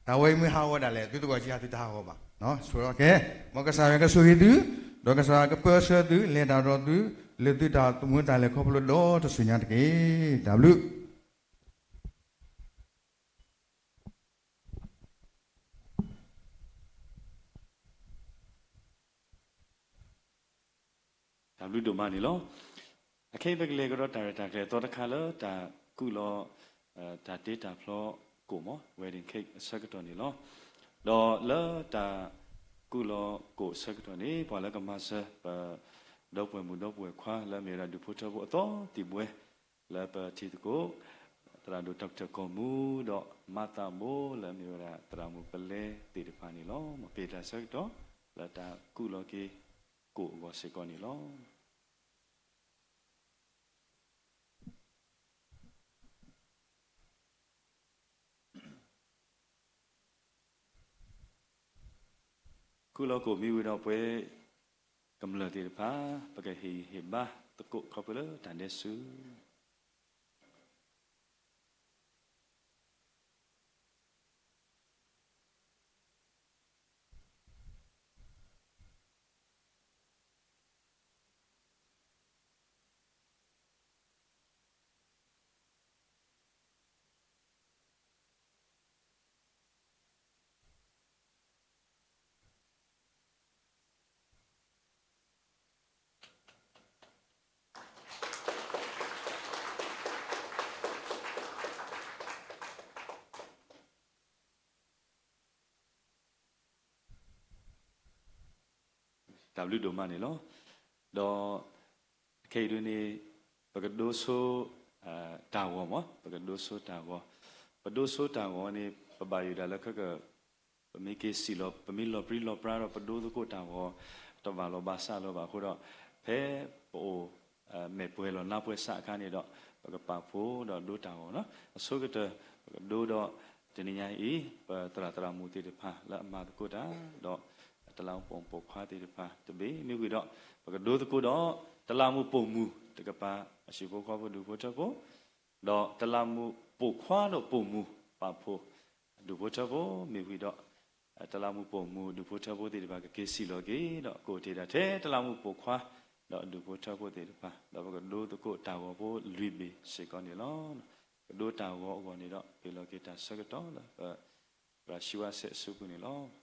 တၢ်ဝဲအံၤမ့ၢ်ဟးဂီၤဒၣ်လဲာ် သုတဂီၢ်က့ၤသုတဟးဂီၤဘၣ်. ဆိဒီးကဲ မ်ကစၢ်ယွၤကဆိၣ်ဂ့ၤသု, ဒီးကစၢ်ယွၤကပၢဆှၢသု လဲၤတၢ်ဒီးသု လၢသုတၢ်သမူတၢ်လဲၤခီဖျိဒီတစုညါတက့ၢ်. တၢ်ဘျုး တၢ်ဘျုးဒိၣ်မးန့ၣ်လီၤ. အခဲအံၤပကလဲၤကဒီးတၢ်ရဲၣ်တၢ်ကျဲၤအသီတခါလၢတၢ်ကူၣ်လီၤ တၢ်တ့တၢ်ဖျီကိာ်မး wedding cake အဆၢကတီၢ်န့ၣ်လီၤ. ဒီးလၢတၢ်ကူၣ်လီၤကိာ်အဆၢကတီၢ်န့ၣ် ပှၤလၢကမၤစၢၤပ ဒီပုၢ်ဝဲၢ်မုၣ်ဒီပုၢ်ဝဲၢ်ခွါလၢအမ့ၢ်ဝဲဒၣ်ဒူၣ်ဖိထၢဖိအသီတံၢ်ဘှဲ လၢပထံသကိး သရၣ်ဒိၣ် Doctor ကီၢ်မူ ဒီးမၤသးဘိလၢအမ့ၢ်ဝဲဒၣ်သရၣ်မုၣ်ပလဲသ့ၣ်တဖၣ်န့ၣ်လီၤ. မ်ပတၢ်ဆၢကတီၢ် လၢတၢ်ကူၣ်လီၤက့ၤကိာ်အဂီၢ်စ့ၢ်ကီးန့ၣ်လီၤ. ဃုလီၤကိၣ်မံဝံၤဒီးပှဲၤကမျၢၢ်သ့ၣ်တဖၣ် ပကဟ့ၣ်ဟ့ၣ်ဘါသကိးခီဖျိလၢတၢ်ဒဲးဆူ တၢ်ဘျုးဒိၣ်မးန့ၣ်လီၤ. ဒီးခဲအံၤဒုန့ၣ် ပကဒိဆိ တၢ်ဂီၤမး, ပကဒိဆိတၢ်ဂီၤ, ပဒိဆိတၢ်ဂီၤန့ၣ် ပဘၣ်ယိၣ်ဒၣ်လၢခဲက ပမ့ၢ်က့ၤစံၣ်လီၤ ပမ့ၢ်လီၤပြံလီၤပြါဒီး ပဒိသကိးတၢ်ဂီၤ တဘၣ်လီၤဘၣ်စးလၢၤဘၣ်အဃိဒီး ဖဲပအိၣ် မဲာ်ပှဲၤလီၤနါပှဲၤစးအခါန့ၣ်ဒီး ပကပာ်ဖှိၣ်ဒီးဒိတၢ်ဂီၤနီၤ. အဆိကတၢၢ် ပကဒိဒီးတနံၤညါအံၤ ပသရၣ်သရၣ်မုၣ်သ့ၣ်တဖၣ်လၢအမၤသကိးတၢ် ဒီးတလးမူးပိာ်မုၣ်ပိာ်ခွါသ့ၣ်တဖၣ်တဘ့ၣ်မ့ၢ်ဝံၤဒီး ပကဒိသကိးဒီး တလးမူးပိာ်မုၣ်တကပၤ အဟံၣ်ဖိဃီဖိဒူၣ်ဖိထၢဖိ ဒီးတလးမူးပိာ်ခွါဒီးပိာ်မုၣ်ပာ်ဖှိၣ် ဒူၣ်ဖိထၢဖိမ့ၢ်ဝံၤဒီး တလးမူးပိာ်မုၣ်ဒူၣ်ဖိထၢဖိသ့ၣ်တဖၣ် ကက့ၤစံၣ်လီၤက့ၤဒီး ကအိၣ်တ့ၢ်ဒၣ်ထဲတလးမူးပိာ်ခွါ ဒီးဒူၣ်ဖိထၢဖိသ့ၣ်တဖၣ် ဒီးပကဒိသကိးတၢ်ဂီၤဖိလွံၢ်ဘ့ၣ်စ့ၢ်ကီးန့ၣ်လီၤ. ကဒိတၢ်ဂီၤအဂီၢ်န့ၣ်ဒီး ပ့ၤလီၤက့ၤတၢ်ဆၢကတီၢ်လၢ ပရၤရှံဝါစဲးအစုပူၤန့ၣ်လီၤ.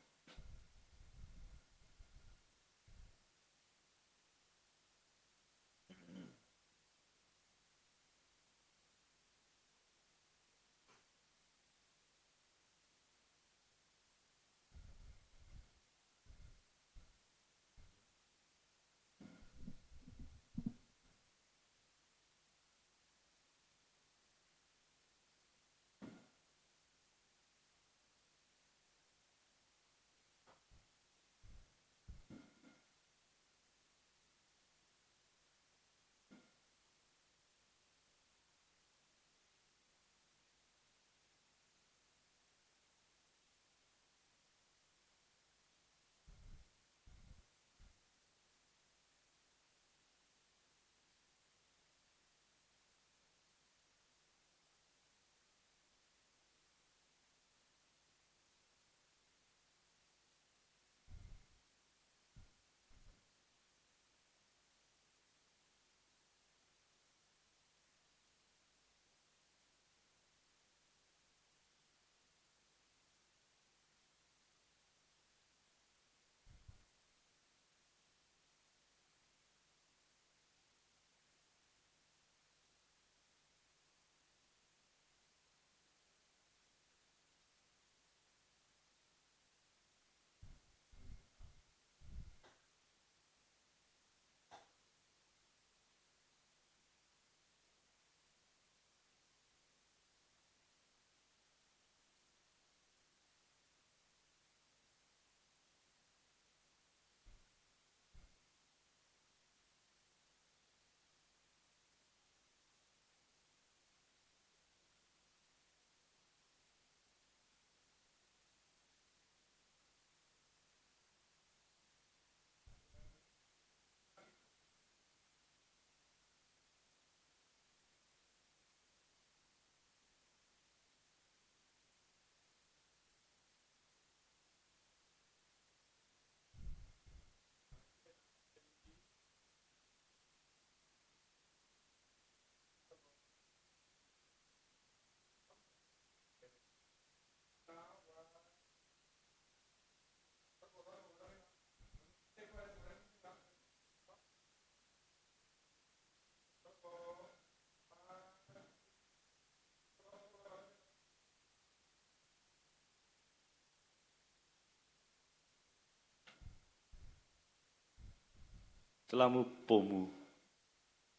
တလးမူးပိာ်မုၣ်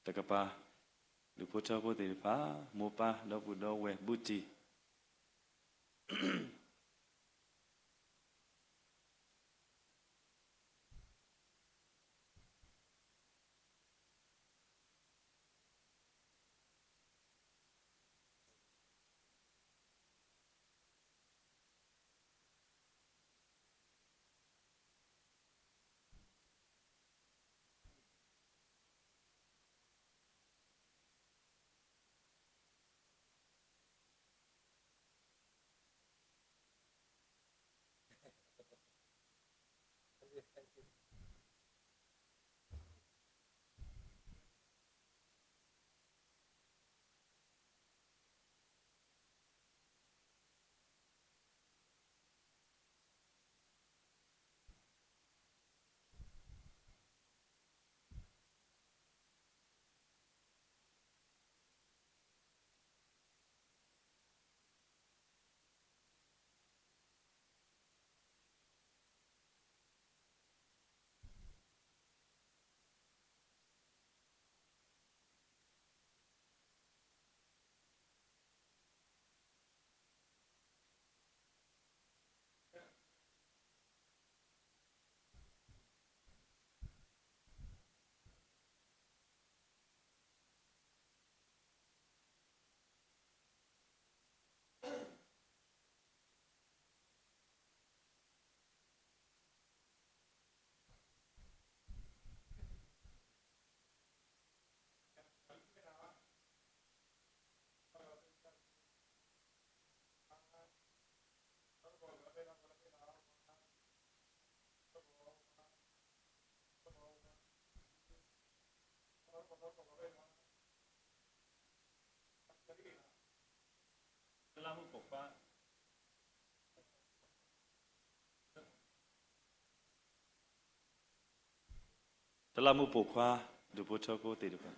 တကပၤ ဒူၣ်ဖိထၢဖိသ့ၣ်တဖၣ် မိၢ်ပၢ်ဒီပုၢ်ဒီဝဲၢ်ဘူးတံၢ် တလးမူးပိာ်ခွါ ဒူၣ်ဖိထၢဖိသ့ၣ်တဖၣ်.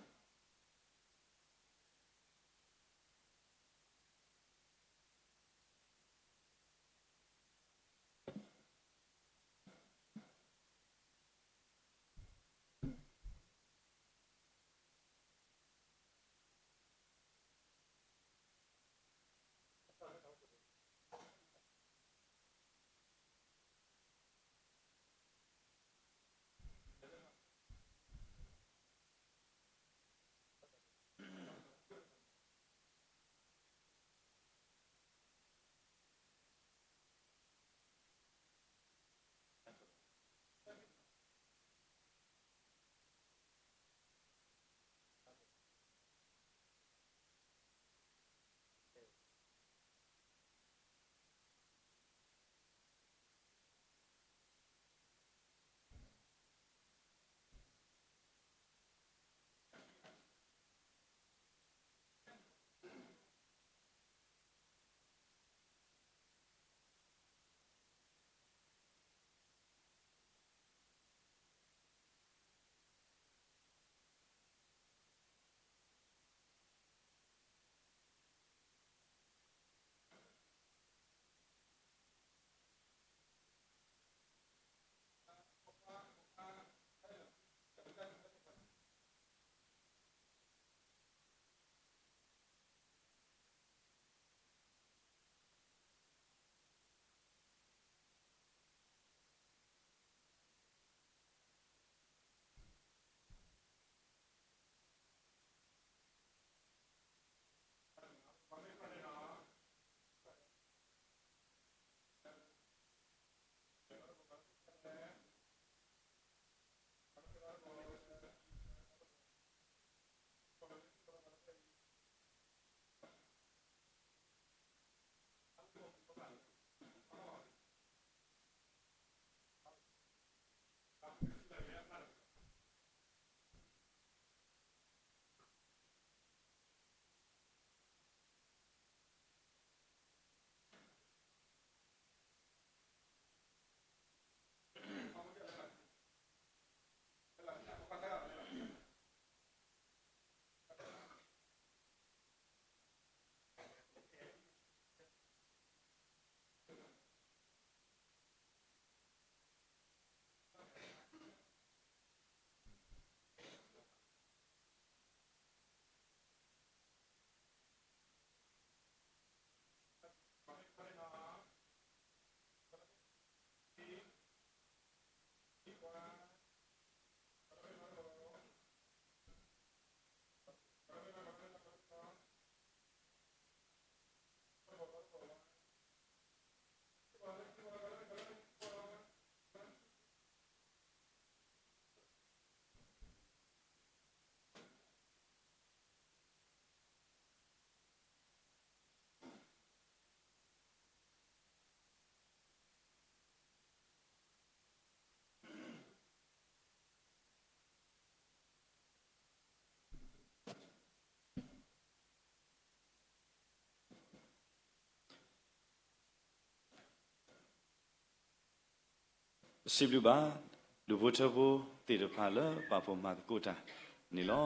စံးဘျုးဘၣ် ဒူၣ်ဖိထၢဖိသ့ၣ်တဖၣ်လၢပာ်ဖှိၣ်မၤသကိးတၢ်န့ၣ်လီၤ.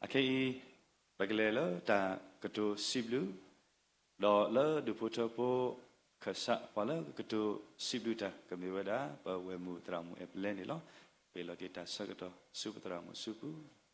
အခဲအံၤ ပကလဲၤလၢတၢ်ကတိၤစံးဘျုး ဒီးလၢဒူၣ်ဖိထၢဖိ ခၢၣ်စး ပှၤလၢကကတိၤစံးဘျုးတၢ် ကမ့ၢ်ဝဲဒၣ် ပဝဲၢ်မုၣ်သရၣ်မုၣ်အဲၣ်ပလဲန့ၣ်လီၤ. ပလီၤက့ၤတၢ်ဆၢကတီၢ်ဆူပသရၣ်မုၣ်စုပူၤ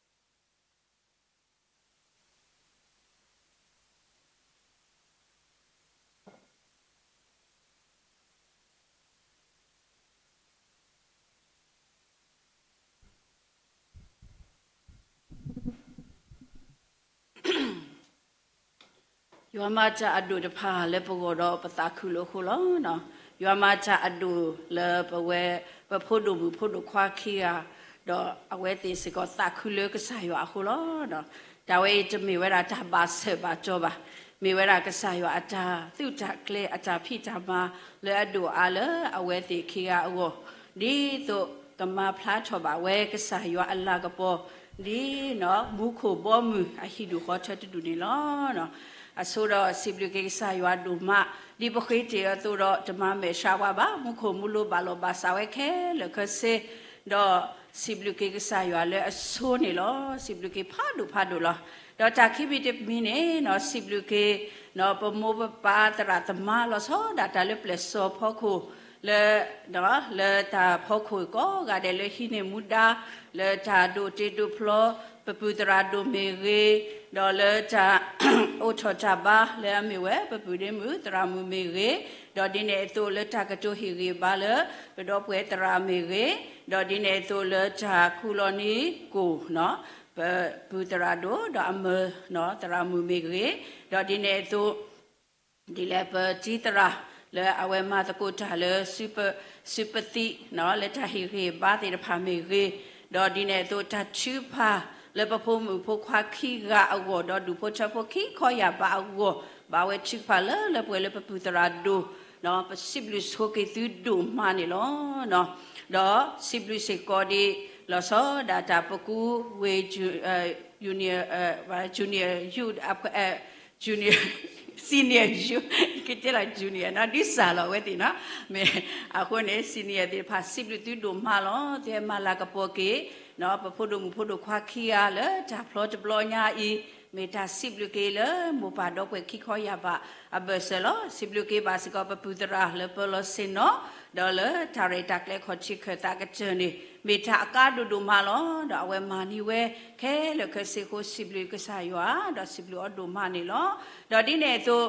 ယွၤမၤတၢ်အဒိၣ်တဖၣ်လၢပဂီၢ်ဒီးပသးခုလၢအဃိလီၤ. ယွၤမၤတၢ်အဒိၣ်လၢပဝဲ ပဖိဒိၣ်မုၣ်ဖိဒိၣ်ခွါခံဂၤ ဒီးအဝဲသ့ၣ်စ့ၢ်ကီးသးခုလၢကစၢ်ယွၤအဃိလီၤ. တၢ်ဝဲအံၤတမ့ၢ်ဝဲဒၣ်တၢ်ဘၣ်ဆၢဘၣ်တီၢ်ဘၣ်. မ့ၢ်ဝဲဒၣ်ကစၢ်ယွၤအတၢ်သုးတၢ်ကျဲၤအတၢ်ဖံးတၢ်မၤ လၢအဒိၣ်အါလၢအဝဲသ့ၣ်ခံဂၤအဂီၢ် ဒ်သိးကမၤဖျါထီၣ်ဘၣ်ဝဲကစၢ်ယွၤအလၤကပီၤ ဒ်မူခိၣ်ဘီမုၢ်အဟံၣ်ဒူၣ်ဃီထၢတဒူၣ်န့ၣ်လီၤ. အဆိဒီးစံးဘျုးက့ၤကစၢ်ယွၤဒိၣ်မး ဒ်ပဃ့တ့ၢ်အသိးဒီး တမၤမဲာ်ဆှးဝဲဘၣ်. မူခိၣ်မူလိၤဘၣ်လီၤဘၣ်စးဝဲခဲလၢာ်ခဲဆ့ ဒီးစံးဘျုးက့ၤကစၢ်ယွၤလၢအဆိန့ၣ်လီၤ. စံးဘျုးက့ၤဖးဒိၣ်ဖးဒိၣ်လီၤ. ဒီးတၢ်ခံမံၤတမံၤန့ၣ် စံးဘျုးက့ၤ ပမိၢ်ပပၢ်သရၣ်သမါလီၤဆီဒၣ်တၢ်လၢပျဲၢ်စီၤဖီခိၣ် လၢ လၢတၢ်ဖီခိၣ်ကိးဂၤဒဲးလၢဟံးန့ၢ်မူဒါ လၢတၢ်ဒိးတ့ဒိးဖျီ ပပုၢ်သရၣ်ဒိၣ်မ့ၢ်ဂ့ၤ, ဒီးလၢတၢ် အိးထီၣ်တၢ်ဘါလၢအမ့ၢ်ဝဲ ပပုၢ်ဒ့မုၣ်သရၣ်မုၣ်မ့ၢ်ဂ့ၤ, ဒီးဒ်န့ၣ်အသိးလၢတၢ်ကတိၤဟ့ၣ်ဂံၢ်ဘါလၢ ပဒီပုၢ်ဝဲၢ်သရၣ်မ့ၢ်ဂ့ၤ, ဒီးဒ်န့ၣ်အသိးလၢတၢ်ခူၣ်လီၤနံၤကိၣ် ပပုၢ်သရၣ်ဒိၣ် ဒီးအမၢသရၣ်မုၣ်မ့ၢ်ဂ့ၤ, ဒီးဒ်န့ၣ်အသိး ဒ်လဲၣ်ပတံၤသရၣ် လၢအဝဲမၤသကိးတၢ်လၢ စုပသံ လၢတၢ်ဟ့ၣ်ဂံၢ်ဘါသ့ၣ်တဖၣ်မ့ၢ်ဂ့ၤ, ဒီးဒ်န့ၣ်အသိးတၢ်ထုကဖၣ်လၢပဖိမုၣ်ဖိခွါခံဂၤအဂီၢ် ဒီးဒူၣ်ဖိထၢဖိခံခီယၢ်ဘးအဂီၢ် ဘၣ်ဝဲထုကဖၣ်လၢလၢပှဲၤလၢပပုၢ်သရၣ်ဒိၣ် ပစံးဘျုးဆိက့ၤသုဒိၣ်မးန့ၣ်လီၤ. ဒီးစံးဘျုးစ့ၢ်ကီးဒ် လီၤဆီဒၣ်တၢ်ပကူဝ့ၢ် junior, junior youth, junior, senior youth, ကတဲလီၤ junior နီၤ ဒ်စၢ်လီၤအဝဲသ့ၣ်နီၤ, မ့ၢ်အဃိန့ၣ် senior သ့ၣ်တဖၣ် စံးဘျုးသုဒိၣ်မးလီၤ. သုဟဲမၤလၤကပီၤက့ၤ ပဖိဒိၣ်မုၣ်ဖိဒိၣ်ခွါခံဂၤလၢတၢ်ဖျီတဘျီညါအံၤ, မ့ၢ်တၢ်စံးဘျုးက့ၤလၢမိၢ်ပၢ်ဒီပုၢ်ဝဲၢ်ခံခီယၢ်ဘးအဘၢၣ်စၢၤလီၤ. စံးဘျုးက့ၤဘၣ်စ့ၢ်ကီးပပုၢ်သရၣ်လၢပၢလီၤဆ့ၣ်နီၤ, ဒီးလၢတၢ်ရဲၣ်တၢ်ကျဲၤခီၣ်ထံးခၢၣ်သးကတၢၢ်န့ၣ် မ့ၢ်တၢ်အကါဒိၣ်ဒိၣ်မးလီၤ. ဒီးအဝဲမၤန့ၢ်ဝဲခဲလၢာ်ခဲဆ့အဃိ စံးဘျုးကစၢ်ယွၤ ဒီးစံးဘျုးအီၤဒိၣ်မးန့ၣ်လီၤ. ဒီးဒ်န့ၣ်အသိး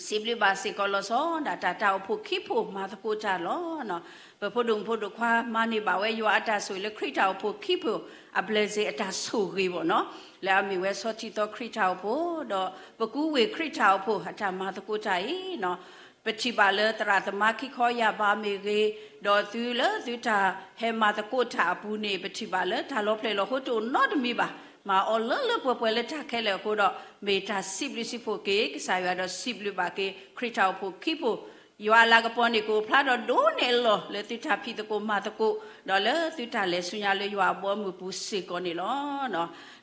စံးဘျုးဘၣ်စ့ၢ်ကီးလီၤဆီဒၣ်တၢ် တၢ်အိၣ်ဖှိၣ်ခံဖှိၣ်မၤသကိးတၢ်လီၤ. ပဖိဒိၣ်မုၣ်ဖိဒိၣ်ခွါမၤန့ၢ်ဘၣ်ဝဲယွၤအတၢ်ဆိၣ်ဂ့ၤလၢခရံာ်တၢ်အိၣ်ဖှိၣ်ခံဖှိၣ်အဘျဲၣ်စ့ၣ်အတၢ်ဆိၣ်ဂ့ၤဘၣ်နီၤ, လၢအမ့ၢ်ဝဲဆီထံသီခရံာ်တၢ်အိၣ်ဖှိၣ် ဒီးပကူဝ့ၢ်ခရံာ်တၢ်အိၣ်ဖှိၣ်အတၢ်မၤသကိးတၢ်အံၤ ပထံၣ်ဘၣ်လၢသရၣ်သမါခံခီယၢ်ဘးမ့ၢ်ဂ့ၤ, ဒီးသုလၢသုတၢ်ဟဲမၤသကိးတၢ်အပူၤန့ၣ် ပထံၣ်ဘၣ်လၢတၢ်လီၤဖျဲၣ်လီၤဟိတအိၣ်နီတမံၤဘၣ်. မၤအီၤလၢလၢပှဲၤပှဲၤလၢတၢ်ခဲလၢာ်အဃိဒီး မ့ၢ်တၢ်စံးဘျုးစံးဖှိၣ်က့ၤကစၢ်ယွၤဒီးစံးဘျုးဘၣ်က့ၤ ခရံာ်တၢ်အိၣ်ဖှိၣ်ခံဖှိၣ် ယွၤအလၤကပီၤန့ၣ် ကအိၣ်ဖျါဒီးဒိၣ်န့ၢ်အလီၢ်လၢသုတၢ်ဖံးသကိးမၤသကိး ဒီးလၢသုတၢ်လဲၤဆူညါလၢယွၤအဘီအမုၢ်ပူၤစ့ၢ်ကီးန့ၣ်လီ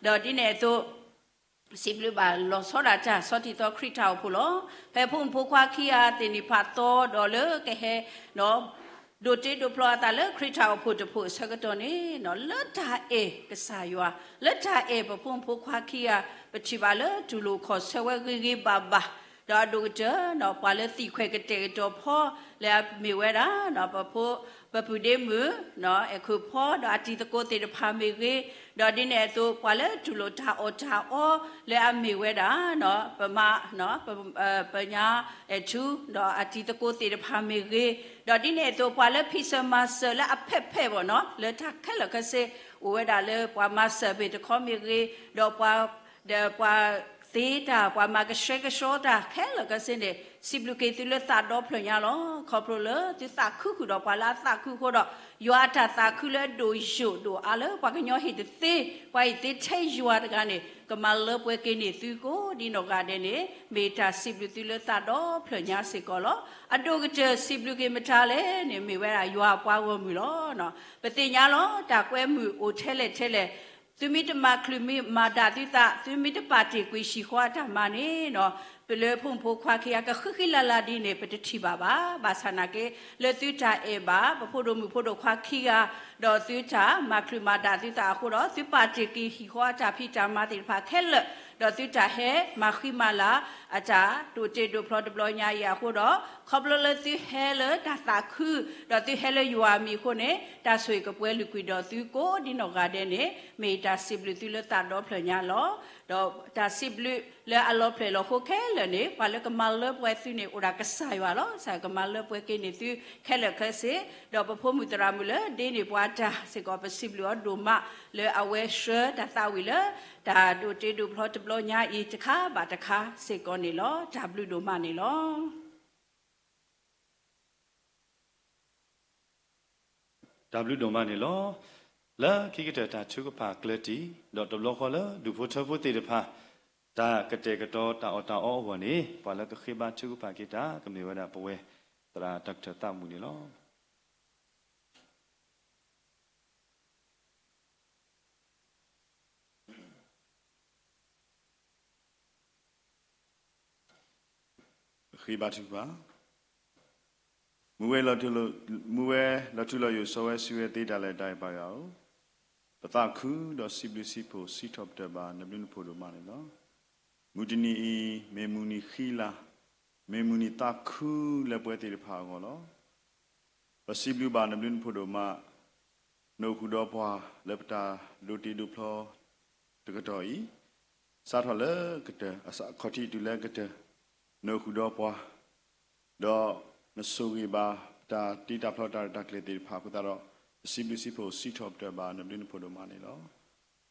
ၤ. ဒီးဒ်န့ၣ်အသိး စံးဘျုးဘၣ်လီၤဆီဒၣ်တၢ် ဆီထံသီခရံာ်တၢ်အိၣ်ဖှိၣ်လီၤ. ဖဲဖိမုၣ်ဖိခွါခံဂၤသ့ၣ်န့ၣ်ဖးသီဒီးလၢကဟဲ ဒိးတ့ဒိးဖျီအသးလၢခရံာ်တၢ်အိၣ်ဖှိၣ်တဖှိၣ်အဆၢကတီၢ်န့ၣ် လၢတၢ်အဲၣ်ကစၢ်ယွၤ လၢတၢ်အဲၣ်ပဖိမုၣ်ဖိခွါခံဂၤ ပထံၣ်ဘၣ်လၢတူၢ်လိာ်ခီၣ်ဆၢဝဲဂ့ၤဂ့ၤဘၣ်ဘၣ်, ဒီးအဒိၣ်ကတၢၢ် ပှၤလၢသံၣ်ခွဲးကတဲာ်ကတီၤဖီ လၢအမ့ၢ်ဝဲဒၣ် ပဖိ ပပုၢ်ဒ့မုၣ် အဲၣ်ခိၣ်ဖီ ဒီးအတံၤသကိးသ့ၣ်တဖၣ်မ့ၢ်ဂ့ၤ, ဒီးဒ်န့ၣ်အသိး ပှၤလၢတူၢ်လိာ်တၢ်အီၣ်တၢ်အီ လၢအမ့ၢ်ဝဲဒၣ် ပမါ ပညါအဲၣ်ထူ ဒီးအတံၤသကိးသ့ၣ်တဖၣ်မ့ၢ်ဂ့ၤ, ဒီးဒ်န့ၣ်အသိး ပှၤလၢဖံးစၢၤမၤစၢၤလၢအဖဲၣ်ဖဲၣ်ဘၣ်နီၤ လၢတၢ်ခဲလၢာ်ခဲဆ့ အိၣ်ဝဲဒၣ်လၢပှၤမၤစၢၤဘ့ၣ်တခီမ့ၢ်ဂ့ၤ, ဒီးပှၤ ဒီးပှၤသ့တၢ် ပှၤမၤကဆှဲကဆှီတၢ်ခဲလၢာ်ခဲဆ့န့ၣ် စံးဘျုးက့ၤသုလၢသးဒီဖျၢၣ်ညါလီၤ. ခီဖျိလၢသုသးခုဃုာ်ဒီးပှၤလၢအသးခုအဃိဒီး ယွၤအတၢ်သးခုလၢအဒိၣ်ယိာ်ဒိၣ်အါလၢပှၤကညီဟ့ၣ်တသ့ ပှၤဟ့ၣ်သ့ထဲယွၤတဂၤန့ၣ် ကမၤလၢပှဲၤက့ၤန့ၢ်သုကိးဒ်နီၢ်ဂၤဒဲးန့ၣ် မ့ၢ်တၢ်စံးဘျုးသုလၢသးဒီဖျၢၣ်ညါစ့ၢ်ကီးလီၤ. အဒိၣ်ကတၢၢ်စံးဘျုးက့ၤမတၤလဲၣ်န့ၣ် မ့ၢ်ဝဲဒၣ်ယွၤအပှၤဂီၢ်မုၢ်လီၤ. ပသ့ၣ်ညါလီၤ တၢ်ကွဲမုာ်အိၣ်ထဲလဲၣ်ထဲလဲၣ် သုမ့ၢ်တမၤချုးမၤဒၣ်သုသး, သုမ့ၢ်တပာ်တ့ၢ်ကွံာ်ဟံၣ်ဃီအတၢ်မၤန့ၣ်, ပလၢဖိမုၣ်ဖိခွါခံဂၤကဃံဃံလၤလၤဒ်န့ၣ် ပတထံၣ်ဘၣ်ဘၣ်. ဘၣ်ဆၣ်နာ်က့ လၢသုတၢ်အဲၣ်ဘၣ် ပဖိဒိၣ်မုၣ်ဖိဒိၣ်ခွါခံဂၤ, ဒီးသုတၢ်မၤချုးမၤဒၣ်သုသးအဃိဒီး သုပာ်တ့ၢ်ကွံာ်ဟံၣ်ဃီအတၢ်ဖံးတၢ်မၤသ့ၣ်တဖၣ်ခဲလၢာ်, ဒီးသုတၢ်ဟဲမၤဃံမၤလၤအတၢ်ဒိၣ်တ့ဒိၣ်ဖျီတဘျီညါအံၤအဃိဒီး, ခီဖျိလၢသုဟဲလၢတၢ်သးခု, ဒီးသုဟဲလၢယွၤအမံၤအဃိန့ၣ်, တၢ်ဆိၣ်ဂ့ၤကပှဲၤလုာ်ကွံာ်ဒီးသုကိးဒ်နီၢ်ဂၤဒဲးန့ၣ်, မ့ၢ်ယတၢ်စံးဘျုးသုလၢသးဒီဖျၢၣ်ညါလီၤ. ဒီးတၢ်စံးဘျုးလၢအလီၤဖျၢၣ်လီၤဃိခဲလၢာ်န့ၣ်, ပှၤလၢကမၤလၢပှဲၤသုန့ၣ် အိၣ်ဒၣ်ကစၢ်ယွၤလီၤ. ကစၢ်ယွၤကမၤလၢပှဲၤက့ၤန့ၢ်သုခဲလၢာ်ခဲဆ့, ဒီးပဖိမုၣ်သရၣ်မုၣ်လၢဒ့န့ၢ်ပှၤတၢ်စ့ၢ်ကီး ပစံးဘျုးအီၤဒိၣ်မးလၢအဝဲဆှၢတၢ်သးဝံၣ်လၢ တၢ်ဒိၣ်တ့ဒိၣ်ဖျီတဘျီညါအံၤတခါဘၣ်တခါစ့ၢ်ကီးန့ၣ်လီၤ. တၢ်ဘျုးဒိၣ်မးန့ၣ်လီၤ. တၢ်ဘျုးဒိၣ်မးန့ၣ်လီၤ. လၢခံကတၢၢ်တၢ်ထုကဖၣ်ကျၢၤတံၢ်, ဒီးတဘျီဃီလၢဒူၣ်ဖိထၢဖိသ့ၣ်တဖၣ် တၢ်ကတဲာ်ကတီၤတၢ်အီၣ်တၢ်အီအဂီၢ်န့ၣ်, ပှၤလၢကဃ့ဘါထုကဖၣ်က့ၤတၢ် ကမ့ၢ်ဝဲဒၣ်ပဝဲသရၣ်တၢ်ကတၢၢ်သးမုၣ်န့ၣ်လီၤ. ပဃ့ဘါထုကဖၣ်. မူဝဲလီၤထူလီၤယိာ်စီဝဲ စံးဝဲသ့တၢ်လၢတၢ်အဲၣ်ပၢ်ယွၤဧၢ, ပသးခုဒီးစံးဘျုးစံးဖှိၣ်စံးထီၣ်ပတြၢၤဘၣ် နဘျုးနဖှိၣ်ဒိၣ်မးန့ၣ်လီၤ. မုၢ်တနံၤအံၤ မ့ၢ်မုၢ်နံၤဃံလၤ, မ့ၢ်မုၢ်နံၤသးခုလၢပဝဲသ့ၣ်တဖၣ်အဂီၢ်လီၤ. ပစံးဘျုးဘၣ်နဘျုးနဖှိၣ်ဒိၣ်မး နအိၣ်ဃုာ်ဒီးပှၤလၢပတၢ်ဒိးတ့ဒိးဖျီတကတီၢ်အံၤ, စးထီၣ်လၢကတၢၢ် အခီၣ်ထံးတုၤလၢကတၢၢ်, နအိၣ်ဃုာ်ဒီးပှၤ, ဒီးနဆိၣ်ဂ့ၤဘၣ်ပတၢ်တ့တၢ်ဖျီတၢ်ရဲၣ်တၢ်ကျဲၤသ့ၣ်တဖၣ်အဃိသတးဒီး, ပစံးဘျုးစံးဖှိၣ်စံးထီၣ်ပတြၢၤဘၣ်နဘျုးနဖှိၣ်ဒိၣ်မးန့ၣ်လီၤ.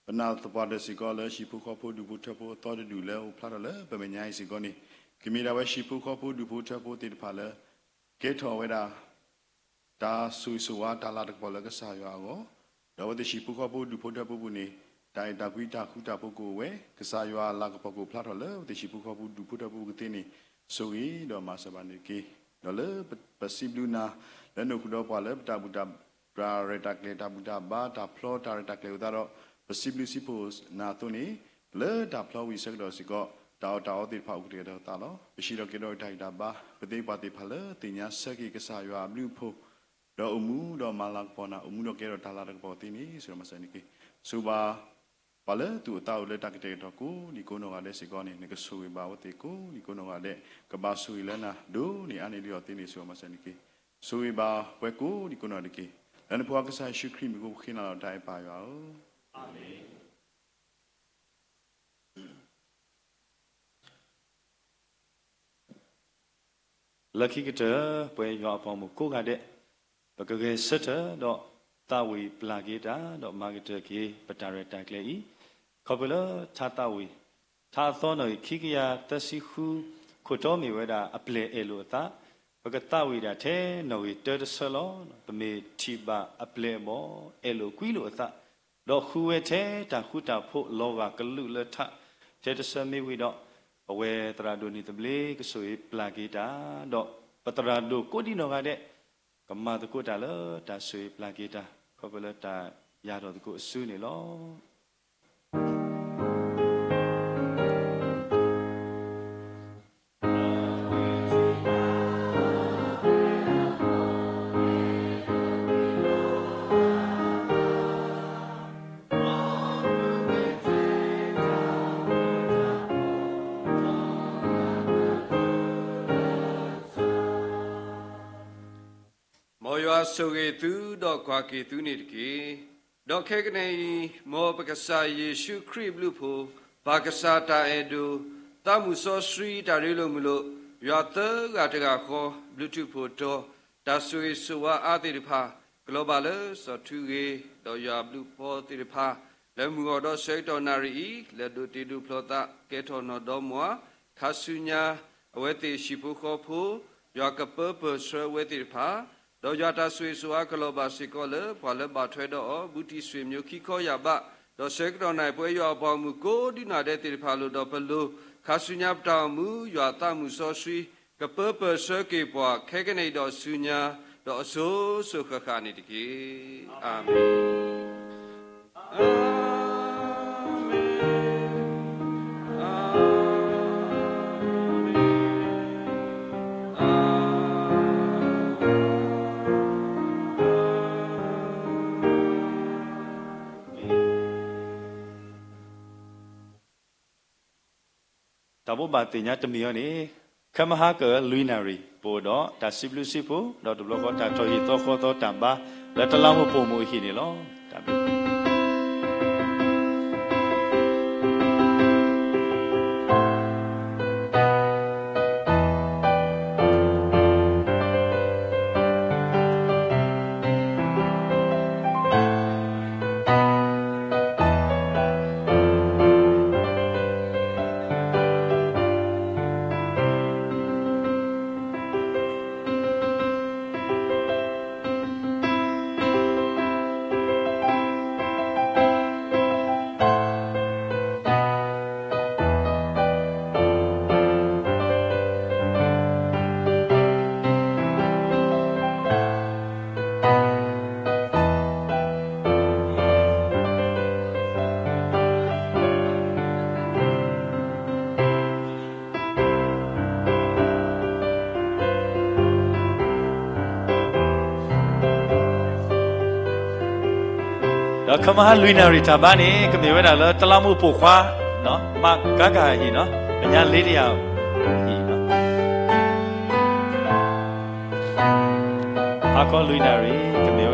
ပနာ်သပှၢ်တၢၢ်စ့ၢ်ကီးလၢဟံၣ်ဖိဃီဖိဒူၣ်ဖိထၢဖိအသီတဒူၣ်လၢအိၣ်ဖျါထီၣ်လၢပမဲာ်ညါအံၤစ့ၢ်ကီးန့ၣ်, ကမ့ၢ်ဒၣ်ဝဲဟံၣ်ဖိဃီဖိဒူၣ်ဖိထၢဖိသ့ၣ်တဖၣ်လၢ ကဲထီၣ်ဝဲဒၣ် တၢ်ဆိၣ်ဂ့ၤဆိၣ်ဝါတၢ်လၤတၢ်ကပီၤလၢကစၢ်ယွၤအဂီၢ်, ဒီးအဝဲသ့ၣ်ဟံၣ်ဖိဃီဖိဒူၣ်ဖိထၢဖိပူၤန့ၣ်, တၢ်အဲၣ်တၢ်ကွံတၢ်ဃူတၢ်ဖိးကအိၣ်ဝဲ, ကစၢ်ယွၤအလၤကပီၤကအိၣ်ဖျါထီၣ်လၢအဝဲသ့ၣ်ဟံၣ်ဖိဃီဖိဒူၣ်ဖိထၢဖိကသ့န့ၣ်, ဆိၣ်ဂ့ၤဒီးမၤစၢၤဘၣ်န့ၣ်တက့ၢ်. ဒီးလၢပစံးဘျုးနၤ လၢနအိၣ်ဃုာ်ဒီးပှၤလၢပတၢ်ဘူၣ်တၢ် တၢ်ရဲၣ်တၢ်ကျဲၤတၢ်ဘူၣ်တၢ်ဘါတၢ်ဖျီတၢ်ရဲၣ်တၢ်ကျဲၤအဃိသတးဒီး, ပစံးဘျုးစံးဖှိၣ်နၤအသိးန့ၣ်, လၢတၢ်ဖျီဝံၤအဆၢကတီၢ်စ့ၢ်ကီး, တၢ်အီၣ်တၢ်အီသ့ၣ်တဖၣ်အိၣ်ကတဲာ်ကတီၤသးလီၤ. ပဟံးထီၣ်က့ၤဒီးတၢ်ဂံၢ်တၢ်ဘါ, ပသ့ပှၤသ့ၣ်တဖၣ်လၢသ့ၣ်ညါဆၢက့ၤကစၢ်ယွၤအဘျုးအဖှိၣ်, ဒီးအိၣ်မူဒီးမၤလၤကပီၤနၤ အိၣ်မူဒီးကဲထီၣ်တၢ်လၤတၢ်ကပီၤသ့န့ၣ် ဆိၣ်ဂ့ၤမၤစၢၤန့ၣ်တက့ၢ်. ဆိၣ်ဂ့ၤဘၣ် ပှၤလၢသူၣ်အိၣ်သးအိၣ်လၢတၢ်ကတဲာ်ကတီၤကိးဒံကိးနီၢ်ဂၤဒဲးစ့ၢ်ကီးန့ၣ်, နကဆိၣ်ဂ့ၤဘၣ်အဝဲသ့ၣ်ကိးဒံကိးနီၢ်ဂၤဒဲး, ကဘၣ်ဆိၣ်ဂ့ၤလၢနၤဒိၣ်န့ၢ်အါန့ၢ်ဒံးအီၤသ့န့ၣ် ဆိၣ်ဂ့ၤမၤစၢၤန့ၣ်တက့ၢ်. ဆိၣ်ဂ့ၤဘၣ်ပှၤကိးဒံကိးနီၢ်ဂၤဒဲးတက့ၢ်. လၢနဖိခွါကစၢ်ယ့ၣ်ၡူးခရံာ်မံၤအဃိပဃ့နၤလီၤတၢ်အဲၣ်ပၢ်ယွၤဧၢ. လၢခံကတၢၢ် ပဝဲယွၤအပှၤဂီၢ်မုၢ်ကိးဂၤဒဲး, ပကဂဲၤဆၢထၢၣ်ဒီးသးဝံၣ်ပျၢ်က့ၤတၢ် ဒီးမၤကတၢၢ်က့ၤပတၢ်ရဲၣ်တၢ်ကျဲၤအံၤ, ခီဖျိလၢထါသးဝံၣ်, ထါအသီနီၣ်ဂံၢ်ခံကယၤသၢဆံဃု, ခိၣ်တီမ့ၢ်ဝဲဒၣ်အပျဲၢ်အဲၣ်လိာ်အသး, ပကသးဝံၣ်ဒၣ်ထဲနီၣ်ဂံၢ်တၢတဆၢလီၤ. ပမ့ၢ်ထံၣ်ဘၣ်အပျဲၢ်အဘီၣ် အဲၣ်လိာ်ကွံလိာ်အသး, ဒီးဃုဝဲထဲတၢ်ဃူတၢ်ဖိးလီၤဂာ်ကလုာ်လၢထးထဲတဆၢမ့ၢ်ဝံၤဒီး, ပဝဲသရၣ်ဒိၣ်န့ၣ်သဘျ့ကဆိၣ်ဂ့ၤပျၢ်က့ၤတၢ်, ဒီးပသရၣ်ဒိၣ်ကိးဒံနီၢ်ဂၤဒဲး, ကမၤသကိးတၢ်လၢတၢ်ဆိၣ်ဂ့ၤပျၢ်က့ၤတၢ် ခီဖျိလၢတၢ်ယၤထီၣ်သကိးအစုန့ၣ်လီၤ. မ်ယွၤဆိၣ်ဂ့ၤသုဒီးကွၢ်က့ၤသုန့ၣ်တက့ၢ်. ဒီးခဲကနံၣ်အံၤ, မ်ပကစၢ်ယ့ၣ်ၡူးခရံာ်အဘျုးအဖှိၣ်, ပၢ်ကစၢ်တၢ်အဲၣ်ဒိၣ်, သးမုၢ်စီဆှံတၢ်ရ့လိာ်မုာ်လိာ်, ယွၤသၢဂၤတဂၤဃီ, ဘျုးထူၣ်ဖှိၣ်တီၤ, တၢ်ဆိၣ်ဂ့ၤဆိၣ်ဝါအါသ့ၣ်တဖၣ်, ကလီၤဘၣ်လၢစီၤထူဂ့ၤ, ဒီးယွၤအဘျုးအဖှိၣ်သ့ၣ်တဖၣ်, လၢမုၢ်ဂီၤဒီးဆၢကတီၢ်နၣ်ရံၣ်အံၤ, လၢဒိးတ့ဒိးဖျီသးကဲထီၣ်နီၢ်ဒီမါ, ခါဆူညါ, အဝဲသ့ၣ်ဟံၣ်ဖိဃီဖိ, ယွၤကပၢပၢၢ်ဆှၢအဝဲသ့ၣ်တဖၣ်, ဒီးယွၤတၢ်ဆိၣ်ဂ့ၤဆိၣ်ဝါကလီၤဘၣ်စ့ၢ်ကီးလၢပှၤလၢဘၣ်ထွဲဒီးအီၤ ဘူးတံၢ်ဆွေမျိုးခံခီယာ်ဘး, ဒီးဆၢကတီၢ်နၣ်ရံၣ်ပဝဲယွၤအပှၤဂီၢ်မုၢ်ကိးဒံနီၢ်ဂၤဒဲးသ့ၣ်တဖၣ်လိၤဒီးပလိၤ, ခါဆူညါပတၢ်အိၣ်မူ ယွၤသးမုၢ်စီဆှံ ကပၢပၢၢ်ဆှၢက့ၤပှၤခဲကနံၣ်အံၤဒီးဆူညါ, ဒီးအစိၤစိၤဃၣ်ဃၣ်န့ၣ်တက့ၢ်. အၤမ့ၣ်. တၢ်ဘိးဘၣ်သ့ၣ်ညါတမံၤအံၤန့ၣ် ခဲမဟါကလွံၢ်နၣ်ရံၣ် ပအိၣ်ဒီးတၢ်စံးဘျုးစံးဖှိၣ် ဒီးတဘျီဃီတၢ်ထီၣ်ဟံၣ်သီဃီသီတၢ်ဘါ လၢတလးမူးပိာ်မုၣ်အဟံၣ်န့ၣ်လီၤ. တၢ်ဘျုး ဒီးခဲမဟါလွံၢ်နၣ်ရံၣ်တၢ်ဘါန့ၣ် ကမ့ၢ်ဝဲဒၣ်လၢတလးမူးပိာ်ခွါ မးကါကဟံၣ်နီၤ အညါလ့တယၢ်အဟံၣ်နီၤ ဟါခီလွံၢ်နၣ်ရံၣ် ကမ့ၢ်